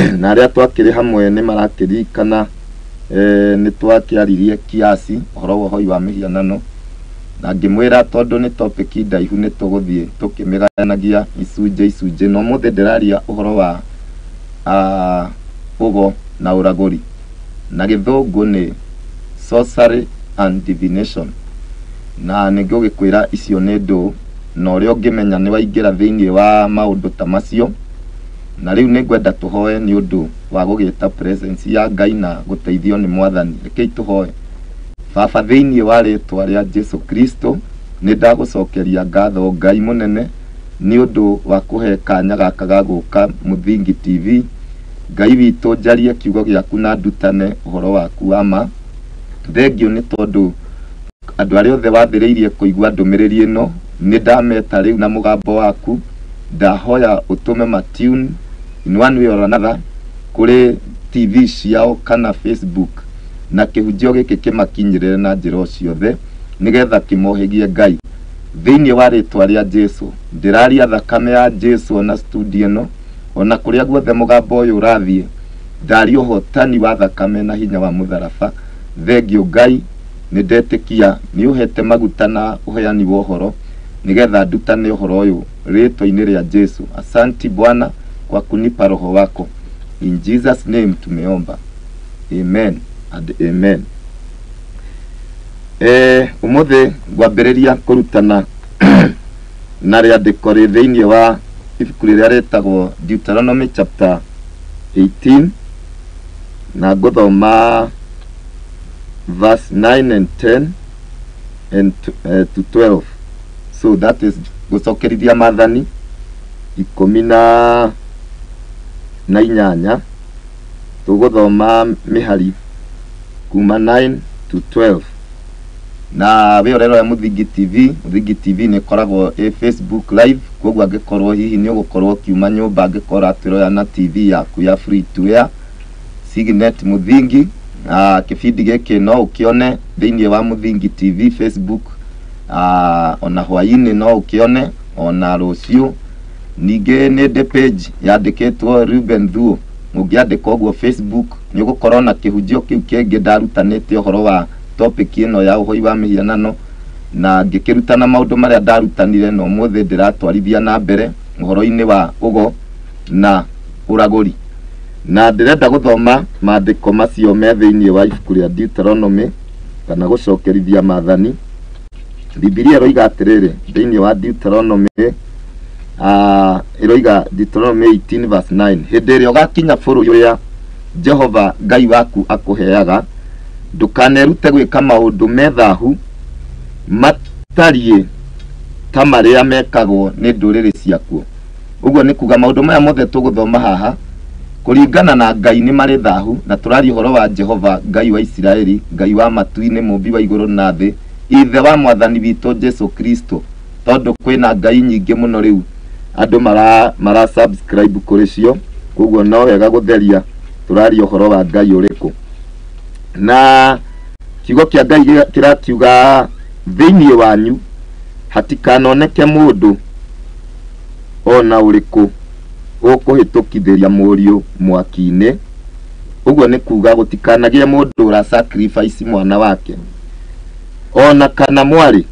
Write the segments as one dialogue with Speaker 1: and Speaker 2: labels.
Speaker 1: Na arĩa twakĩrĩ hamwe nĩ marakĩririkana nĩ twakĩaririe kiasi ũhoro wa ũhoi wa mĩhianano, na ngĩmwĩra tondũ nĩ topic ndaihu nĩ tũgũthiĩ tũkĩmĩgayanagia icunjĩ icunjĩ. Na ũmũthĩ ndĩraria ũhoro wa ũgo na ũragũri, na gĩthũngũ nĩ sorcery and divination. Na nĩ ngũgĩkwĩra icio nĩ ndũ, na ũrĩa ũngĩmenya nĩ waingĩra thĩinĩ wa maũndũ ta macio. Na rĩu nĩ ngwenda tũhoe nĩ ũndũ wa gũgĩta presence ya Ngai na gũteithio nĩ Mwathani. Rekei tũhoe. Baba, thĩinĩ wa rĩtwa rĩa Jesu Kristo, nĩ ndagũcokeria ngatho Ngai mũnene nĩ ũndũ wa kũhe kanya gaka ga gũka Mũthingi TV. Ngai witũ, njarie kiugo gĩaku na ndutane ũhoro waku wa ma. Thengio nĩ tondũ andũ arĩa othe wathĩrĩirie kũigua ndũmĩrĩri ĩno nĩ ndameta rĩu na mũgambo waku. Ndahoya ũtũme matune in one way or another kũrĩ TV ciao kana Facebook, na kĩhunjio gĩkĩ kĩmakinyĩrĩre na njĩra o ciothe nĩgetha kĩmohĩgie Ngai. Thĩinĩ wa rĩtwa rĩa Jesu, ndĩraria thakame ya Jesu ona studio ĩno, ona kũrĩa guothe mũgambo ũyũ ũrathiĩ, ndaria ũhotani wa thakame na hinya wa mũtharaba. Thengio Ngai, nĩ ndetĩkia nĩ ũhete maguta na ũheani wa ũhoro nĩgetha ndutane ũhoro ũyũ rĩtwa-inĩ rĩa Jesu. Asanti Bwana kwa kunipa roho wako. In Jesus name tumeomba, amen and amen. Ũmũthĩ ngwambĩrĩria kũrutana na rĩandĩko rĩ thĩinĩ wa ibuku rĩrĩa rĩtagwo Deuteronomy chapter 18, na ngũthoma verse 9 and 10 and to 12. So that is gũcokerithia maathani ikũmi na inyanya. Tũgũthoma mĩhari kuma 9 to 12. Na we ũrerora Mũthingi TV, Mũthingi TV nĩ ĩkoragwo ĩ Facebook live, koguo angĩkorwo hihi nĩ ũgũkorwo ũkiuma nyũmba, angĩkorwo ũratwĩrora na TV yaku ya free to air Signet Mũthingi, na kĩbindi gĩkĩ no ũkĩone thĩinĩ wa Mũthingi TV Facebook, ona hwaĩ-inĩ no ũkĩone, ona rũciũ. Ningĩ nĩ ndĩ page yandĩkĩtwo Reuben Thuo, ũngĩandĩka ũguo Facebook nĩ ũgũkorwo na kĩhunjio kĩu kĩngĩ ndarutanĩte ũhoro wa topic ĩno ya ũhoi wa mĩhianano, na ngĩkĩrutana maũndũ marĩa ndarutanire, na ũmũthĩ ndĩratwarithia na mbere ũhoro-inĩ wa ũgo na ũragũri. Na ndĩrenda gũthoma maandĩko macio me thĩinĩ wa ibuku rĩa Deuteronomy kana gũcokerithia maathani. Bibilia ĩroiga atĩrĩrĩ thĩinĩ wa Deuteronomy, ĩroiga Deuteronomy 18 verse 9, hĩndĩ ĩrĩa ũgakinya bũrũri ũrĩa Jehova Ngai waku akũheaga, ndũkanerute gwĩka maũndũ me thahu matariĩ ta marĩa mekagwo nĩ ndũrĩrĩ ciakuo. Ũguo nĩ kuga maũndũ maya mothe tũgũthoma haha kũringana na Ngai nĩ marĩ thahu, na tũraria ũhoro wa Jehova Ngai wa Isiraeli, Ngai wa matu-inĩ, mũmbi wa igũrũ na thĩ, ithe wa mwathani witũ Jesu Kristo. Tondũ kwĩna ngai nyingĩ mũno rĩu andũ mara subscribe kũrĩ cio, koguo no wega gũtheria tũraria ũhoro wa Ngai ũrĩkũ. Na kiugo kĩa Ngai kĩrakiuga thĩinĩ wanyu hatikanoneke mũndũ ona ũrĩkũ ũkũhĩtũkithĩria mũriũ mwaki-inĩ. Ũguo nĩ kuga gũtikanagĩe mũndũ ũra sacrifice mwana wake ona kana mwarĩ.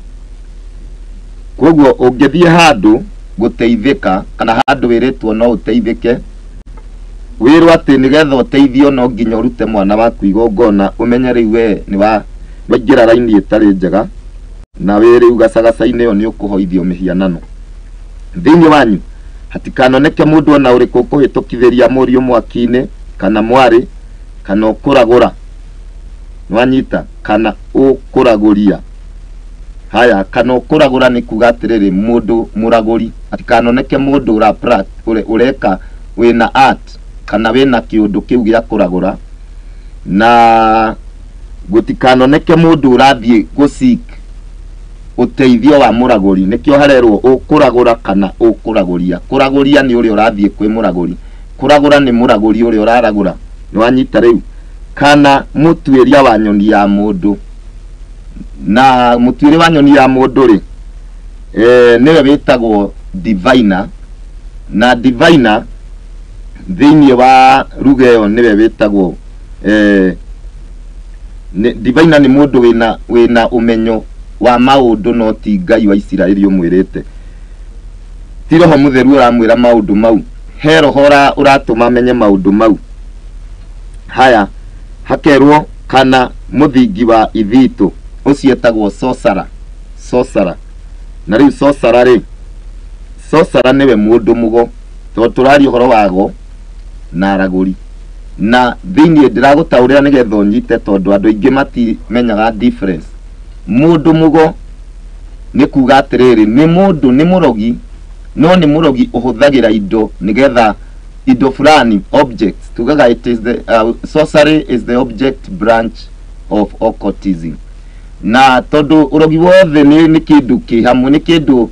Speaker 1: Koguo ũngĩthiĩ handũ gũteithĩka kana handũ wĩrĩtwo no ũteithĩke, wĩrwo atĩ nĩgetha ũteithio no nginya ũrute mwana waku igongona, ũmenye rĩu we nĩ waingĩra raini ĩtarĩ njega, na wĩ rĩu gacagaca-inĩ ĩyo nĩ ũkũhoithio mĩhianano. Thĩinĩ wanyu hatikanoneke mũndũ ona ũrĩkũ ũkũhĩtũkithĩria mũriũ mwaki-inĩ kana mwarĩ kana ũkũragũra, nĩwanyita, kana ũkũragũria. Haya, kana ũkũragũra nĩ kuga atĩrĩrĩ, mũndũ mũragũri, hatikanoneke mũndũ ũreka wĩna art kana wĩna kĩũndũ kĩu gĩa kũragũra, na gũtikanoneke mũndũ ũrathiĩ gũseek ũteithio wa mũragũri. Nĩkĩo harerwo ũkũragũra kana ũkũragũria. Kũragũria nĩ ũrĩa ũrathiĩ kwĩ mũragũri, kũragũra nĩ mũragũri ũrĩa ũraragũra, nĩwanyita rĩu. Kana mũtuĩria wa nyoni ya mũndũ, na mũtuĩria wa nyoni ya mũndũ rĩ, nĩwe wĩtagwo diviner, na diviner Thĩinĩ wa ruga ĩyo nĩwe wĩtagwo diviner nĩ mũndũ wĩna ũmenyo wa maũndũ no ti Ngai wa Isiraeli ũmwĩrĩte. Ti roho mũtheru ũramwĩra maũndũ mau, he roho ũratũma amenye maũndũ mau. Haya, hakerwo kana mũthingi wa ithitũ ũcio etagwo sorcerer. Sorcerer. Na rĩu sorcerer rĩ, sorcerer nĩwe mũndũ mũgo, tondũ tũraria ũhoro wago na aragũri. Na thĩinĩ ndĩragũtaũrĩra nĩgetha ũnyite, tondũ andũ aingĩ matimenyaga difference. Mũndũ mũgo nĩ kuga atĩrĩrĩ, nĩ mũndũ, nĩ mũrogi, no nĩ mũrogi ũhũthagĩra indo nĩgetha indo fulani, objects, tugaga it is the sorcery is the object branch of occultism. Na tondũ ũrogi wothe nĩ kĩndũ kĩ hamwe, nĩ kĩndũ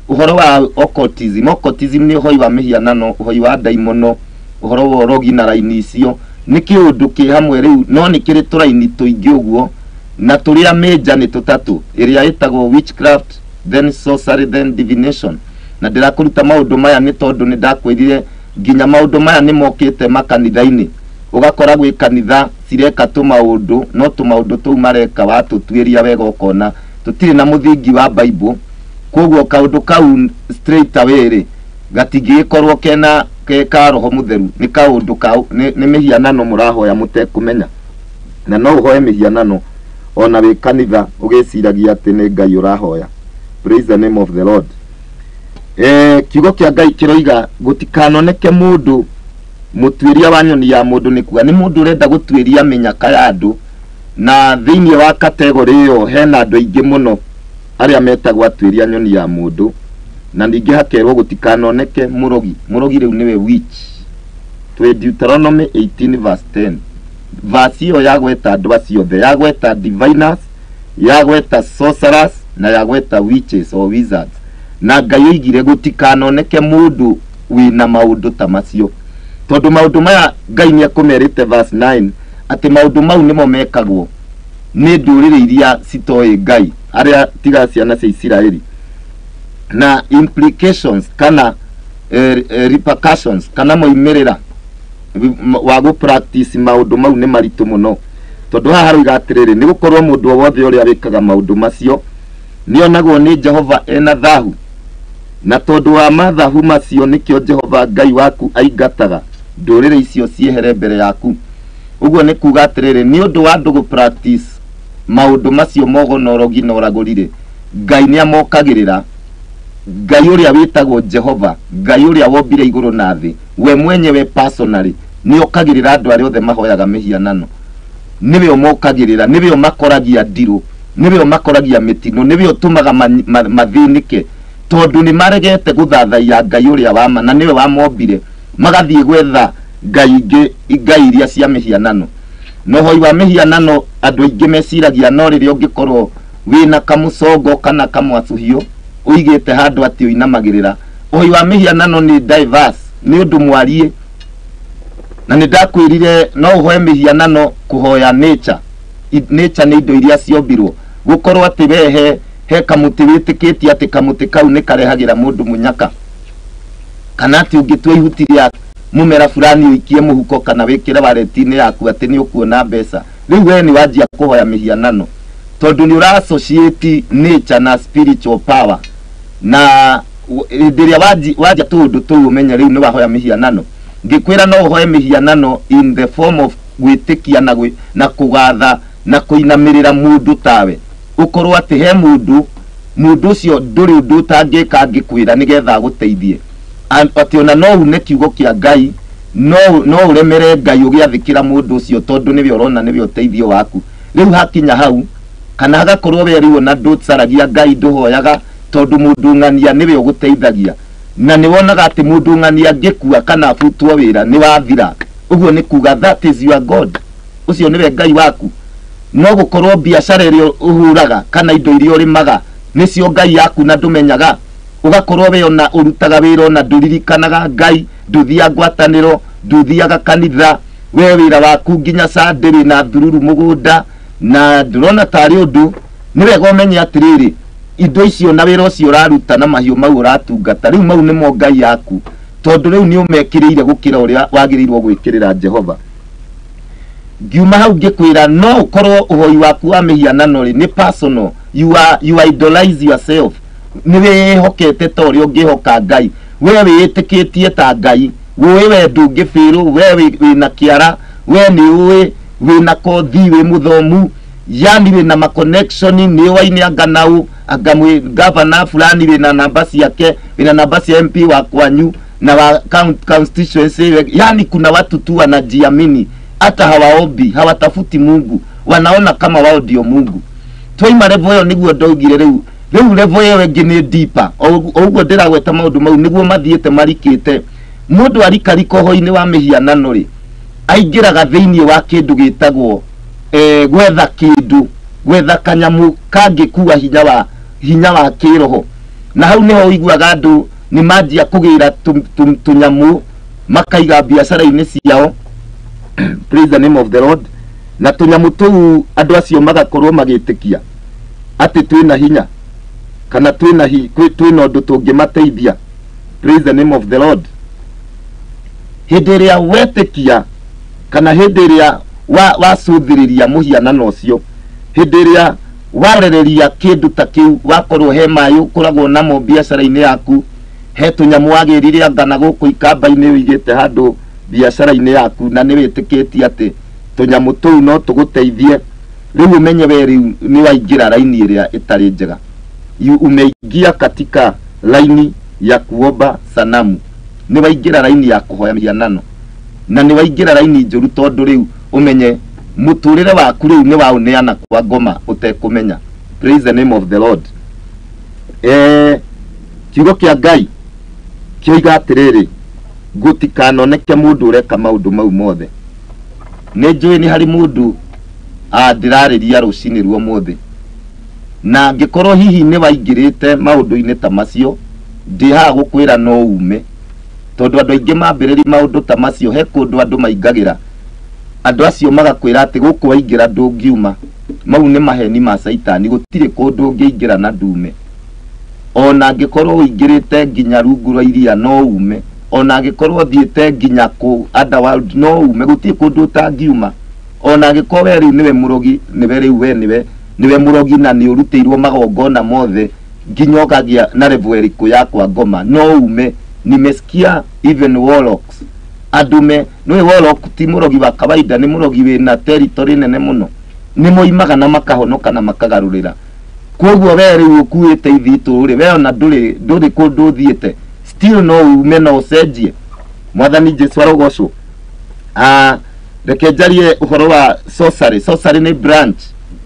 Speaker 1: ũhoro wa occultism. Occultism nĩ ũhoi wa mĩhianano, ũhoi wa ndaimono, ũhoro wa ũrogi na raini icio nĩ kĩũndũ kĩ hamwe rĩu, no nĩ kĩrĩ tũraini tũingĩ ũguo, na tũrĩa major nĩ tũtatũ, ĩrĩa ĩtagwo witchcraft, then sorcery, then divination. Na ndĩrakũruta maũndũ maya nĩ tondũ nĩ ndakwĩrire nginya maũndũ maya nĩ mokĩte makanitha-inĩ. Ũgakora gwĩ kanitha cireka tũmaũndũ, no tũmaũndũ tũu mareka watũtuĩria wega ũkona tũtirĩ na mũthingi wa Bible. Koguo kaũndũ kau straight away rĩ, gatingĩgĩkorwo kena ke ka roho mũtheru, nĩ kaũndũ kau nĩ mĩhianano mũrahoya mũtekũmenya. Na no ũhoe mĩhianano ona wĩ kanitha ũgĩciragia atĩ nĩ Ngai ũrahoya. Praise the name of the Lord. Kiugo kĩa Ngai kĩroiga gũtikanoneke mũndũ mũtuĩria wa nyoni ya mũndũ, nĩ kuga nĩ mũndũ ũrenda gũtuĩria mĩnyaka ya andũ. Na thĩinĩ wa kategori ĩyo hena andũ aingĩ mũno arĩa metagwo atuĩria nyoni ya mũndũ. Na ningĩ hakerwo gũtikanoneke mũrogi. Mũrogi rĩu nĩwe witch. Twĩ Deuteronomy 18 verse 10. Verse ĩyo yagweta andũ acio othe, yagweta diviners, yagweta sorcerers na yagweta witches or wizards. Na Ngai oigire gũtikanoneke mũndũ wĩna maũndũ ta macio, tondũ maũndũ maya Ngai nĩ ekũmerĩte verse 9 atĩ maũndũ mau nĩmo mekagwo nĩ ndũrĩrĩ iria citoĩ Ngai, arĩa tiga ciana cia Isiraeli. Na implications kana repercussions kana moimĩrĩra wa gũ practice maũndũ mau nĩ maritũ mũno, tondũ haha haroiga atĩrĩrĩ, nĩ gũkorwo mũndũ o wothe ũrĩa wĩkaga maũndũ macio nĩonagwo nĩ Jehova ena thahu, na tondũ wa mathahu macio nĩkĩo Jehova Ngai waku aingataga ndũrĩrĩ icio ciehere mbere yaku. Ũguo nĩ kuga atĩrĩrĩ, nĩ ũndũ wa andũ gũ practice maũndũ macio mogo na ũrogi na ũragũri rĩ, Ngai nĩ amokagĩrĩra. Ngai ũrĩa wĩtagwo Jehova, Ngai ũrĩa wombire igũrũ na thĩ, we mwenyewe personally nĩ okagĩrĩra andũ arĩa othe mahoyaga mĩhianano. Nĩwe ũmokagĩrĩra, nĩwe ũmakoragia ndirũ, nĩwe ũmakoragia mĩtino, nĩwe ũtũmaga mathĩnĩke, tondũ nĩ maregete gũthathaiya Ngai ũrĩa wa ma na nĩwe wamombire, magathiĩ gwetha ngai ingĩ, ngai iria cia mĩhianano. Na ũhoi wa mĩhianano andũ aingĩ meciragia no rĩrĩa ũngĩkorwo wĩna kamũcongo kana kamwacũhio ũigĩte handũ atĩ ũinamagĩrĩra. Ũhoi wa mĩhianano nĩ diverse, nĩ ũndũ mwariĩ. Na nĩ ndakwĩrire no ũhoe mĩhianano kũhoya nature. Nature nĩ indo iria ciombirwo, gũkorwo atĩ we he kamũtĩ wĩtĩkĩtie atĩ kamũtĩ kau nĩ karehagĩra mũndũ mũnyaka, kana atĩ ũngĩtua ihuti rĩa mũmera fulani ũikie mũhuko kana wĩkĩre wareti-inĩ yaku atĩ nĩ ũkuona mbeca. Rĩu we nĩ wanjia kũhoya mĩhianano, tondũ nĩ ũra associate nature na spiritual power. Na hĩndĩ ĩrĩa wanjia tũũndũ tũu ũmenye rĩu nĩ wahoya mĩhianano. Ngĩkwĩra no ũhoe mĩhianano in the form of gwĩtĩkia na kũgatha na kũinamĩrĩra mũndũ tawe, ũkorwo atĩ he mũndũ, mũndũ ũcio ndũrĩ ũndũ ũtangĩka angĩkwĩra nĩgetha agũteithie. Atĩ ona no une kiugo kĩa Ngai, no ũremere Ngai ũgĩathĩkĩra mũndũ ũcio, tondũ nĩwe ũrona nĩwe ũteithio waku. Rĩu hakinya hau, kana hagakorwo we rĩu ona ndũcaragia Ngai, ndũhoyaga, tondũ mũndũ ng'ania nĩwe ũgũteithagia. Na nĩ wonaga atĩ mũndũ ng'ania angĩkua kana abutwo wĩra nĩ wathira. Ũguo nĩ kuga that is your God, ũcio nĩwe Ngai waku. No gũkorwo biacara ĩrĩa ũhũraga kana indo iria ũrĩmaga nĩcio Ngai yaku na ndũmenyaga. Ũgakorwo we ona ũrutaga wĩra ona ndũririkanaga Ngai, ndũthiaga ngwatanĩro, ndũthiaga kanitha, we wĩra waku nginya Sunday wĩna thururu mũgũnda na ndũrona tarĩ ũndũ. Nĩ wega ũmenye atĩrĩrĩ, indo icio na wĩra ũcio ũraruta na mahiũ mau ũratungata, rĩu mau nĩmo Ngai yaku. Tondu riu ni umekiriire gukira uria wagirirwo gwikirira Jehova. Ngiuma hau ngikwira no ukorwo uhoi waku wa mihianano ri ni personal, you idolize yourself, ni wihokete ta uria ungihoka Ngai, we witikitie ta Ngai, we we ndungibiru, we wina kiara, we ni uwi wina kothi, wi muthomu, yani wina ma connection, ni waini anga nau anga mwi governor fulani, wina namba ciake, wina namba cia MP wa kwanyu na wa constituency. Yani kuna watu tu wanajiamini, hata hawaombi, hawatafuti Mungu, wanaona kama wao ndio Mungu. Twaima level ĩyo niguo ndaugire riu, riu level ĩyo ĩngĩ nĩ deeper. O ũguo ndĩragweta maũndũ mau niguo mathiĩte marikĩte. Mũndũ arikarika ũhoro-inĩ wa mĩhianano rĩ, aingĩraga thĩinĩ wa kĩndũ gĩtagwo gwetha kĩndũ, gwetha kanyamũ kangĩkua hinya wa kĩroho. Na hau nĩho ũiguaga andũ nĩ manjia kũgĩra tũnyamũ makaiga biacara-inĩ ciao. Praise the name of the Lord. Na tũnyamũ tũu andũ acio magakorwo magĩtĩkia atĩ twĩna hinya kana twĩna ũndũ tũngĩmateithia. Praise the name of the Lord. Hĩndĩ ĩrĩa wetĩkia kana hĩndĩ ĩrĩa wacũthĩrĩria mũhianano ũcio, hĩndĩ ĩrĩa warereria kĩndũ ta kĩu, wakorwo he maĩ ũkoragwo namo biacara-inĩ yaku, he tũnyamũ wagĩrire anga na gũkũ ikamba-inĩ ũigĩte handũ biacara-inĩ yaku, na nĩ wĩtĩkĩtie atĩ tũnyamũ tũu no tũgũteithie, rĩu ũmenye we rĩu nĩ waingĩra raini ĩrĩa ĩtarĩ njega. Umeingia katika laini ya kuomba sanamu, nĩ waingĩra raini ya kũhoya mĩhianano, na nĩ waingĩra raini njũru, tondũ rĩu ũmenye mũtũrĩre waku rĩu nĩ waũneana kwa ngoma ũtekũmenya. Praise the name of the Lord. Kiugo kĩa Ngai kĩoiga atĩrĩrĩ, gũtikanoneke mũndũ ũreka maũndũ mau mothe. Nĩ njũĩ nĩ harĩ mũndũ ndĩrarĩria rũcinĩ rwa ũmũthĩ, na angĩkorwo hihi nĩ waingĩrĩte maũndũ-inĩ ta macio, ndĩ haha gũkwĩra no ume, tondũ andũ aingĩ mambĩrĩria maũndũ ta macio, he kũndũ andũ maingagĩra, andũ acio magakwĩra atĩ gũkũ waingĩra ndũngiuma. Mau nĩ maheni ma Caitani, gũtirĩ kũndũ ũngĩingĩra na ndume. Ona angĩkorwo ũingĩrĩte nginya rungu rwa iria no ume, ona angĩkorwo ũthiĩte nginya kũ underworld no ume, gũtirĩ kũndũ ũtangiuma. Ona angĩkorwo we rĩu nĩwe mũrogi, nĩwe rĩu we nĩwe mũrogi na nĩ ũrutĩirwo magongona mothe nginya ũkagĩa na level ĩrĩkũ ya kwa ngoma, no ume. Nimesikia even warlocks, andũ me nĩwe warlock ti mũrogi wa kawaida, nĩ mũrogi wĩna territory nene mũno, nĩ moimaga na makahonoka na makagarũrĩra. Koguo we rĩu ũkuĩte ithitũ rĩ, we ona ndũrĩ kũndũ ũthiĩte, still no ume na ũcenjie. Mwathani Jesu arogocwo. Reke njarie ũhoro wa sorcery. Sorcery nĩ branch,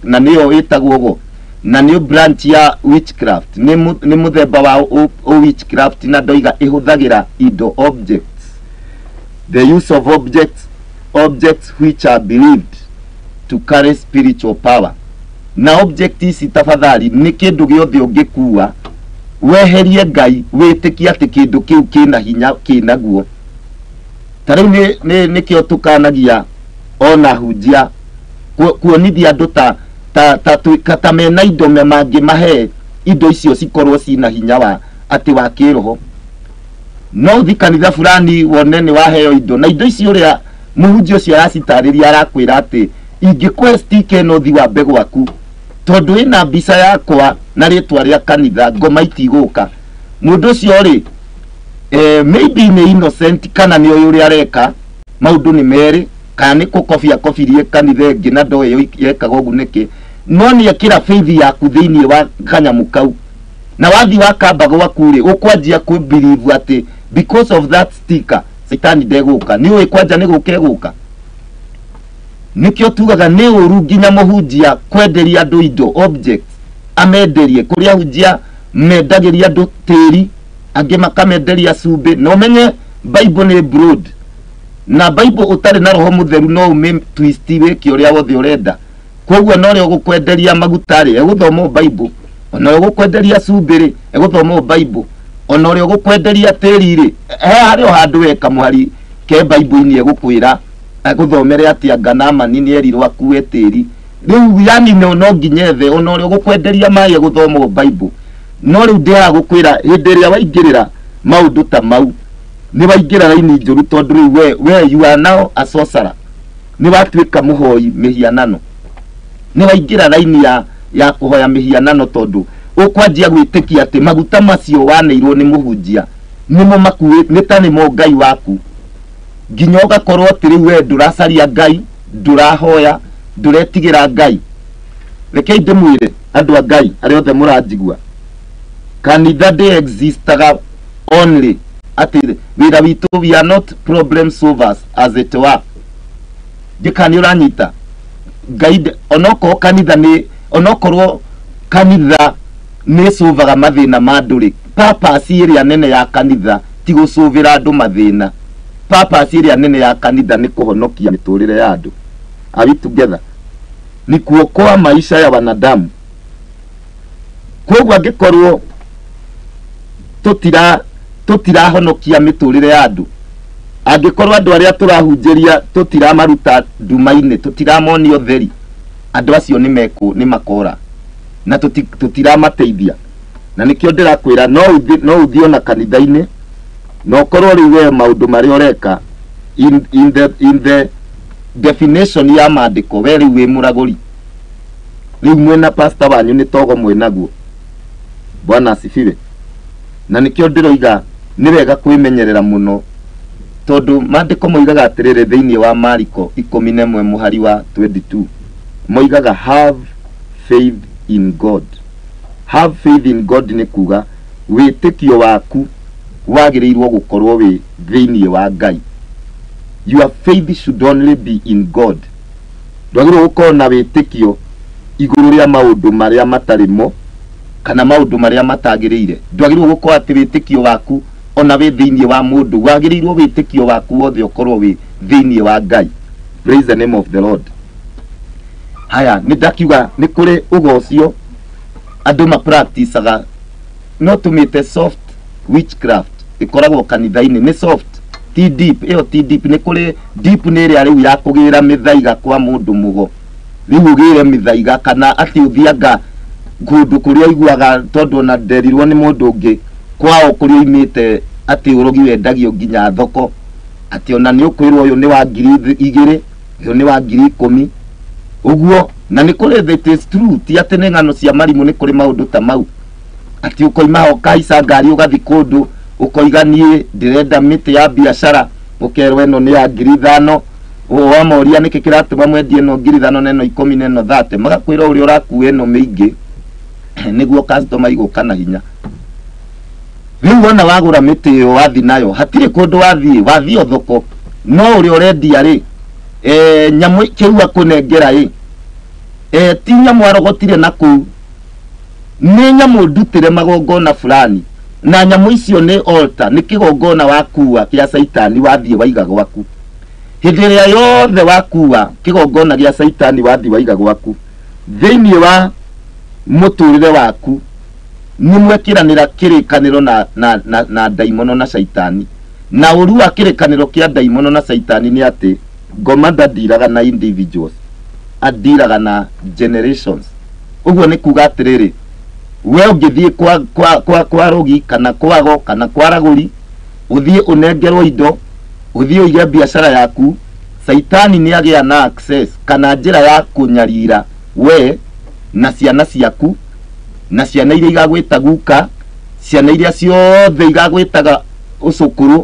Speaker 1: na nĩyo ĩtagwo ũguo, na nĩyo branch ya witchcraft, nĩ mũthemba wa witchcraft, na ndoiga ĩhũthagĩra indo, objects, the use of objects which are believed to carry spiritual power. Na object ici tafadhali nĩ kĩndũ gĩothe ũngĩkua weherie Ngai, wĩtĩkie atĩ kĩndũ kĩu kĩna hinya kĩnaguo. Ta rĩu nĩkĩo tũkanagia ona hunjia kuonithia andũ ta mena indo mangĩmahe indo icio cikorwo cina hinya wa atĩ wa kĩroho. No ũthiĩ kanitha fulani wone nĩ waheo indo, na indo icio ũrĩa mũhunjia ũcio aracitarĩria arakwĩra atĩ ingĩkũhe stick ĩno ũthiĩ wambe gwaku, tondũ ĩna mbica yakwa na rĩtwa rĩa kanitha, ngoma itigũka. Mũndũ ũcio rĩ, maybe nĩ innocent kana nĩ ũyũ ũrĩa areka maũndũ nĩ merĩ, kana nĩ kũkobia kobirie kanitha ĩngĩ na ndoĩ yekaga ũguo nĩkĩ, no nĩ ekĩra faith yaku thĩinĩ wa kanyamũ kau, na wathi wakamba gwaku rĩ, ũkwanjia kwĩ believe atĩ because of that sticker Caitani ndegũka. Nĩ ũĩ kwanja nĩ gũka egũka. Nĩkĩo tugaga nĩ ũru nginya mũhunjia kwenderia andũ indo, objects, amenderie. Kũrĩa ahunjia mendagĩria andũ tĩri, angĩ makamenderia cumbĩ. Na ũmenye Bible nĩ broad, na Bible ũtarĩ na roho mũtheru no ũmĩ twist wĩke ũrĩa wothe ũrenda. Koguo no ũrĩa ũgũkwenderia maguta rĩ, egũthoma Bible, ona ũrĩa ũgũkwenderia cumbĩ rĩ, egũthoma Bible, ona ũrĩa ũgũkwenderia tĩri rĩ, he harĩ o handũ weka mũhari ke Bible-inĩ egũkwĩra agũthomere atĩ anga Naamani nĩ erirwo akue tĩri. Rĩu yani no nginya ethe ona ũrĩa ũgũkwenderia maĩ egũthoma Bible. No rĩu ndĩhaha gũkwĩra hĩndĩ ĩrĩa waingĩrĩra maũndũ ta mau, Nĩ waingĩra raini njũru tondũ rĩu we you are now a sorcerer. Nĩ watuĩka mũhoi mĩhianano. Nĩ waingĩra raini ya kũhoya mĩhianano tondũ ũkwanjia gwĩtĩkia atĩ maguta macio waneirwo nĩ mũhunjia nĩmo makuĩ nĩ ta nĩmo Ngai waku. Nginya ũgakorwo atĩ rĩu we ndũracaria Ngai, ndũrahoya, ndũretigĩra Ngai. Rekei ndĩmwĩre andũ a Ngai arĩa othe mũranjigua, kanitha ndĩ existaga only atĩ wĩra witũ, we are not problem solvers as it were. Njĩka nĩ ũranyita Ngai onokorwo kanitha nĩ onokorwo kanitha nĩ solvaga mathĩna ma andũ rĩ, purpose ĩrĩa nene ya kanitha ti gũcũvĩra andũ mathĩna. Purpose ĩrĩa nene ya kanitha nĩ kũhonokia mĩtũrĩre ya andũ. Are we together? Ni kuokoa maisha ya wanadamu. Koguo angĩkorwo tũtirahonokia mĩtũrĩre ya andũ, angĩkorwo andũ arĩa tũrahunjĩria tũtiramaruta nduma-inĩ, tũtiramonia ũtheri, andũ acio nĩ makora na tũtiramateithia. Na nĩkĩo ndĩrakwĩra no ũthiĩ ona kanitha-inĩ na ũkorwo rĩu we maũndũ marĩa ũreka in the definition ya maandĩko, we rĩu wĩ mũragũri. Rĩu mwĩna pastor wanyu nĩ togo mwĩnaguo. Bwana asifiwe. Na nĩkĩo ndĩroiga nĩ wega kwĩmenyerera mũno tondũ maandĩko moigaga atĩrĩrĩ thĩinĩ wa Mariko 11 mũhari wa 22, moigaga have faith in God. Have faith in God nĩ kuga wĩtĩkio waku wagĩrĩirwo gũkorwo wĩ thĩinĩ wa Ngai. Your faith should only be in God. Ndwagĩrĩirwo gũkorwo na wĩtĩkio igũrũ rĩa maũndũ marĩa matarĩ mo kana maũndũ marĩa matagĩrĩire. Ndwagĩrĩirwo gũkorwo atĩ wĩtĩkio waku ona wĩ thĩinĩ wa mũndũ, wagĩrĩirwo wĩtĩkio waku wothe ũkorwo wĩ thĩinĩ wa Ngai. Praise the name of the Lord. Haya, nĩ ndakiuga nĩ kũrĩ ũgocio andũ mapracticaga, no tũmĩte soft witchcraft, ĩkoragwo kanitha-inĩ, nĩ soft, ti deep. Ĩyo ti deep. Nĩ kũrĩ deep, nĩ ĩrĩa rĩu ya kũgĩra mĩthaiga kwa mũndũ mũgo, rĩu ũgĩre mĩthaiga kana atĩ ũthianga kũndũ kũrĩa ũiguaga, tondũ ona nderirwo nĩ mũndũ ũngĩ kwao kũrĩa oimĩte atĩ ũrogi wendagio nginya thoko, atĩ ona nĩ ũkwĩrwo ũyũ nĩ wa 2000, ũyũ nĩ wa 10,000 ũguo. Na nĩ kũrĩ, it is true, ti atĩ nĩ ng'ano cia marimũ, nĩ kũrĩ maũndũ ta mau atĩ ũkoima ho ũkahaica ngari ũgathiĩ kũndũ ũkoiga niĩ ndĩrenda mĩtĩ ya biacara, ũkerwo ĩno nĩ ya 5,000. Wamoria nĩkĩ kĩratũma mwendie ĩno 5,000 na ĩno 10 na ĩno 30, magakwĩra ũrĩa ũrakua ĩno mĩingĩ nĩguo customer igũka na hinya. Rĩu wona wagũra mĩtĩ ĩyo wathi nayo, hatirĩ kũndũ wathiĩ, wathiĩ o thoko, no ũrĩa ũrendia rĩ, nyamũ kĩu akũnengera ĩ, ti nyamũ arogotire na kũu, nĩ nyamũ ndutĩre magongona fulani, na nyamũ icio nĩ altar, nĩ kĩgongona wakua kĩa caitani wathiĩ waiga gwaku. Hĩndĩ ĩrĩa yothe wakua kĩgongona gĩa caitani wathiĩ waiga gwaku, thĩinĩ wa mũtũrĩre waku nĩ mwekĩranĩra kĩrĩkanĩro na ndaimono na caitani. Na ũru wa kĩrĩkanĩro kĩa ndaimono na caitani nĩ atĩ ngoma ndandiraga na individuals, andiraga na generations. Ũguo nĩ kuga atĩrĩrĩ, we ũngĩthiĩ kwa rũgi kana kwago kana kwa ragũri, ũthiĩ ũnengerwo indo, ũthiĩ ũige biacara yaku, caitani nĩ agĩa na access kana njĩra ya kũnyarira we na ciana ciaku na ciana iria igagwĩta guka, ciana iria ciothe igagwĩtaga ũcũkũrũ,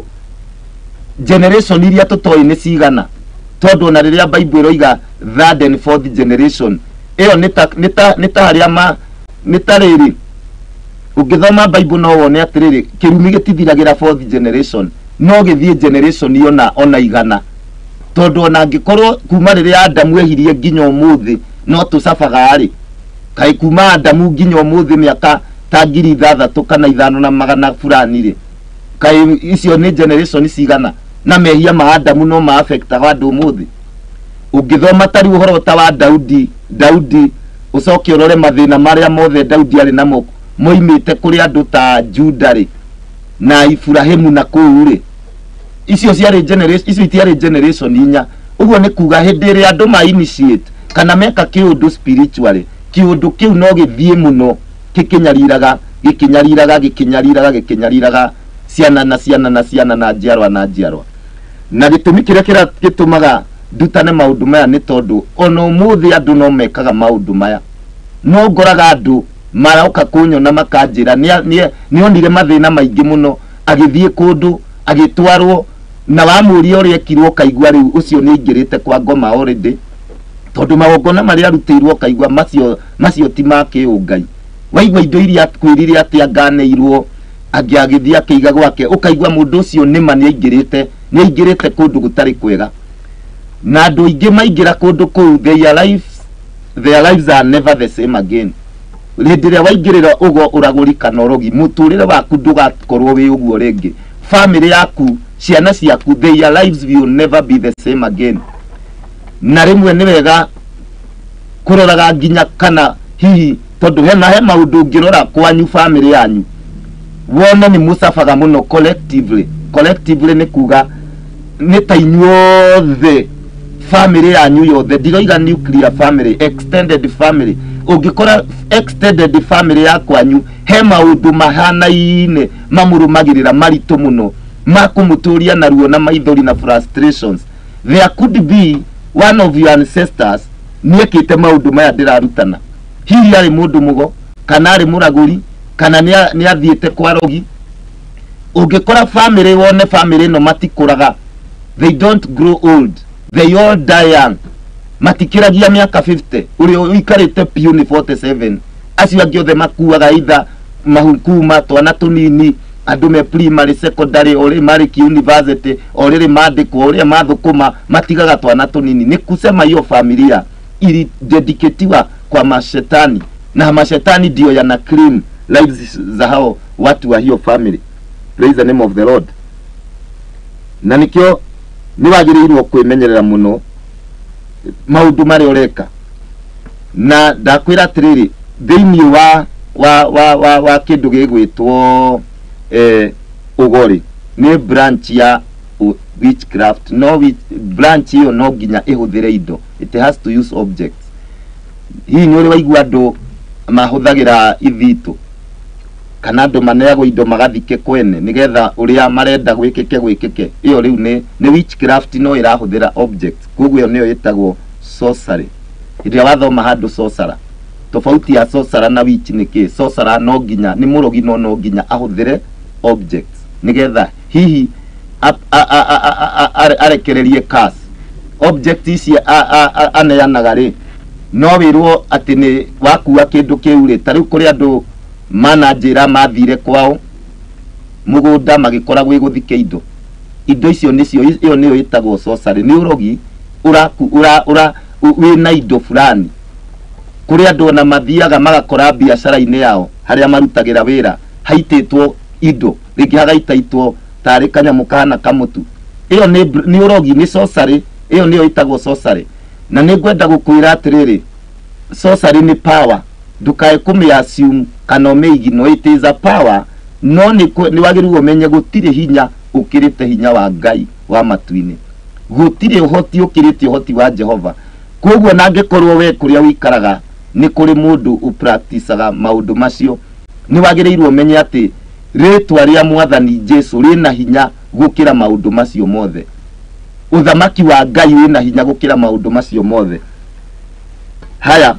Speaker 1: generation iria tũtoĩ nĩ cigana, tondũ ona rĩrĩa Bible ĩroiga third and fourth generation, ĩyo nĩ ta harĩa ma nĩ ta rĩrĩ ũngĩthoma Bible no wone atĩrĩrĩ, kĩrumi gĩtithiragĩra fourth generation, no gĩthiĩ generation ona 100, tondũ ona angĩkorwo kuma rĩrĩa Adamu ehirie nginya ũmũthĩ no tũcabaga rĩ, kaĩ kuma Adamu nginya ũmũthĩ mĩaka ta 6,000 kana 5 na magana fulani rĩ, kaĩ icio nĩ generation cigana? Na mehia ma Adamu no ma affectaga andũ ũmũthĩ. Ũngĩthoma ta rĩu ũhoro ta wa Daudi, ũcoke ũrore mathĩna marĩa mothe Daudi arĩ namo moimĩte kũrĩ andũ ta Juda rĩ na Iburahĩmu na kũu rĩ, icio ciarĩ generation, icio itiarĩ generation inya. Ũguo nĩ kuga hĩndĩ ĩrĩa andũ ma initiate kana meka kĩũndũ spiritually, kĩũndũ kĩu no gĩthiĩ mũno gĩkĩnyariraga gĩkĩnyariraga gĩkĩnyariraga gĩkĩnyariraga Ciana na ciana na ciana na njiarwa na njiarwa. Na gĩtũmi kĩrĩa gĩtũmaga ndutane maũndũ maya nĩ tondũ ona ũmũthĩ andũ no mekaga maũndũ maya. No ngoraga andũ maroka kũnyona makanjĩra nĩonire mathĩna maingĩ mũno agĩthiĩ kũndũ agĩtwarwo na wamũria ũrĩa ekirwo ũkaigua rĩu ũcio nĩaingĩrĩte kwa ngoma already, tondũ magongona marĩa arutĩirwo ũkaigua macio ti ma kĩũngai. Waigua indo iria kwĩrire atĩ anganeirwo angĩ agĩthiĩ akĩiga gwake, ũkaigua mũndũ ũcio nĩma nĩaingĩrĩte kũndũ gũtarĩ kwega. Na andũ aingĩ maingĩra kũndũ kũu, their lives are never the same again. Hĩndĩ ĩrĩa waingĩrĩra ũgo ũragũri kana ũrogi, mũtũrĩre waku ndũgakorwo wĩ ũguo rĩngĩ. Family yaku, ciana ciaku, their lives will never be the same again. Na rĩmwe nĩ wega kũroraga nginya kana hihi tondũ hena he maũndũ ũngĩrora kwanyu family yanyu wone nĩ mũcabaga mũno collectively. Collectively nĩ kuga nĩ ta inyuothe family yanyu yothe, ndiroiga nuclear family, extended family. Ũngĩkora extended family ya kwanyu he maũndũ mahanaine mamũrũmagĩrĩra maritũ mũno ma kũmũtũria na ruo na maithori na frustrations, there could be one of your ancestors nĩekĩte maũndũ maya ndĩrarutana. Hihi arĩ mũndũ mũgo kana arĩ mũragũri kana nĩathiĩte kwa rogi. Ũngĩkora family wone family ĩno matikũraga, they don't grow old, they all die young, matikĩragia mĩaka 50, ũrĩa ũikarĩte piũ nĩ 47, acio angĩ othe makuaga either mahukuma twana tũnini, andũ me primary, secondary, orĩ marĩkia university, orĩrĩ mandĩkwo, ũrĩa mathũkũma matigaga twana tũnini. Nĩ kusema hiyo familia ilidedicatiwa kwa mashetani, na mashetani ndio yana claim lives za hao watu wa hiyo family. Praise the name of the Lord. Na nikio nĩ wagĩrĩirwo kwĩmenyerera mũno maũndũ marĩa ũreka. Na ndakwĩra atĩrĩrĩ, thĩinĩ wa kĩndũ gĩgwĩtwo ũgori nĩ branch ya witchcraft. No branch ĩyo no nginya ĩhũthĩre indo, it has to use objects. Hihi nĩ ũrĩ waigua andũ mahũthagĩra ithitũ kana andũ maneagwo indo magathike kwene nĩgetha ũrĩa marenda gwĩkĩke gwĩkĩke? Ĩyo rĩu nĩ witchcraft, no ĩrahũthĩra objects, koguo ĩyo nĩyo ĩtagwo sorcery. Hĩndĩ ĩrĩa wathoma handũ sorcerer, tofauti ya sorcerer na witch nĩ kĩ? Sorcerer no nginya nĩ mũrogi, no nginya ahũthĩre objects nĩgetha hihi arekererie curse. Object ici aneanaga rĩ, no wĩrwo atĩ nĩ wakua kĩndũ kĩu rĩ, ta rĩu kũrĩ andũ mananjĩra mathire kwao mũgũnda magĩkora gwĩ gũthike indo, indo icio nĩcio, ĩyo nĩyo ĩtagwo sorcery, nĩ ũrogi ũraku ũra ũra wĩna indo fulani. Kũrĩ andũ ona mathiaga magakora biacara-inĩ yao harĩa marutagĩra wĩra haitĩtwo indo, rĩngĩ hagaitaitwo tarĩ kanyamũ kahana kamũtu. Ĩyo nĩ ũrogi, nĩ sorcery, ĩyo nĩyo ĩtagwo sorcery. Na nĩ ngwenda gũkwĩra atĩrĩrĩ, sorcery nĩ power, ndũkae kũmĩ assume kana ũmĩ-ignore, it is a power. No nĩ wagĩrĩirwo ũmenye gũtirĩ hinya ũkĩrĩte hinya wa Ngai wa matu-inĩ, gũtirĩ ũhoti ũkĩrĩte ũhoti wa Jehova. Koguo na angĩkorwo we kũrĩa ũikaraga nĩ kũrĩ mũndũ ũpracticaga maũndũ macio, nĩ wagĩrĩirwo ũmenye atĩ rĩtwa rĩa Mwathani Jesu rĩna hinya gũkĩra maũndũ macio mothe. Ũthamaki wa Ngai wĩna hinya gũkĩra maũndũ macio mothe. Haya,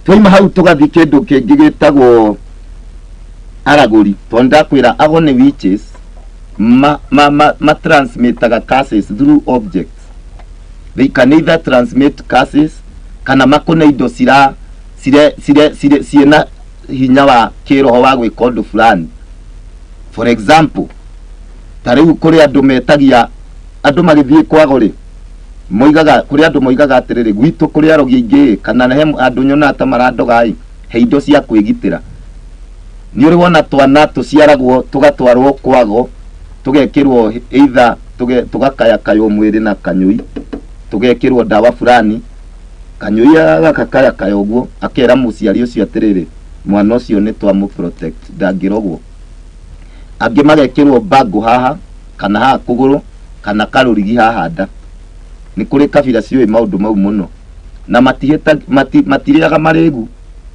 Speaker 1: twaima hau tũgathiĩ kĩndũ kĩngĩ gĩtagwo aragũri, tondũ ndakwĩra ago nĩ witches ma transmitaga curses through objects. They can either transmit curses kana makune indo cira cire cire cire ciĩna hinya wa kĩroho wa gwĩka ũndũ fulani. For example, ta rĩu kũrĩ andũ metagia andũ magĩthiĩ kwago rĩ, moigaga kũrĩ andũ moigaga atĩrĩrĩ, gwitũ kũrĩ arogi aingĩ kana he andũ nyonaga ta marandoga ĩ, he indo cia kwĩgitĩra. Nĩ ũrĩ wona twana tũciaragwo tũgatwarwo kwago tũgekĩrwo either tũgakayakaywo mwĩrĩ na kanyũi, tũgekĩrwo ndawa fulani, kanyũi gakakayakaya ũguo, akera mũciari ũcio atĩrĩrĩ, mwana ũcio nĩ twamũ protect ndangĩrogwo. Angĩ magekĩrwo bango haha kana haha kũgũrũ kana karũrigi haha nda. Nĩ kũrĩ kabira ciũĩ maũndũ mau mũno na matirĩaga marĩgu.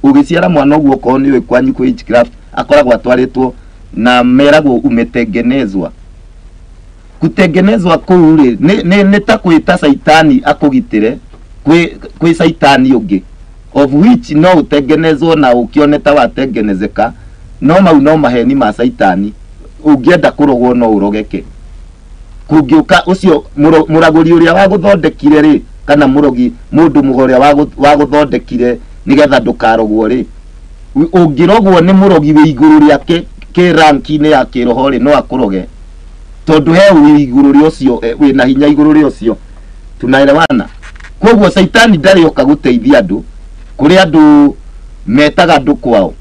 Speaker 1: Ũgĩciara mwana ũguo okorwo nĩ ũĩ kwanyu kwĩ witchcraft, akoragwo atwarĩtwo Na meragwo umetengenezwa. Kutengenezwa kũu rĩ nĩ ta kwĩta caitani akũgitĩre kwĩ caitani ũngĩ, of which no ũtengenezwo na ũkĩone ta watengenezeka, no mau no maheni ma caitani. Ũngĩenda kũrogwo no ũrogeke. Kũngĩũka ũcio mũragũri ũrĩa wagũthondekire rĩ, kana mũrogi mũndũ mũgo ũrĩa wagũthondekire nĩgetha ndũkarogwo rĩ, ũngĩrogwo nĩ mũrogi wĩ igũrũ rĩake kĩ ranki-inĩ ya kĩroho rĩ, no akũroge tondũ he wĩ igũrũ rĩa ũcio, wĩna hinya igũrũ rĩa ũcio. Tunaelewana? Koguo caitani ndarĩ oka gũteithia andũ. Kũrĩ andũ metaga andũ kwao,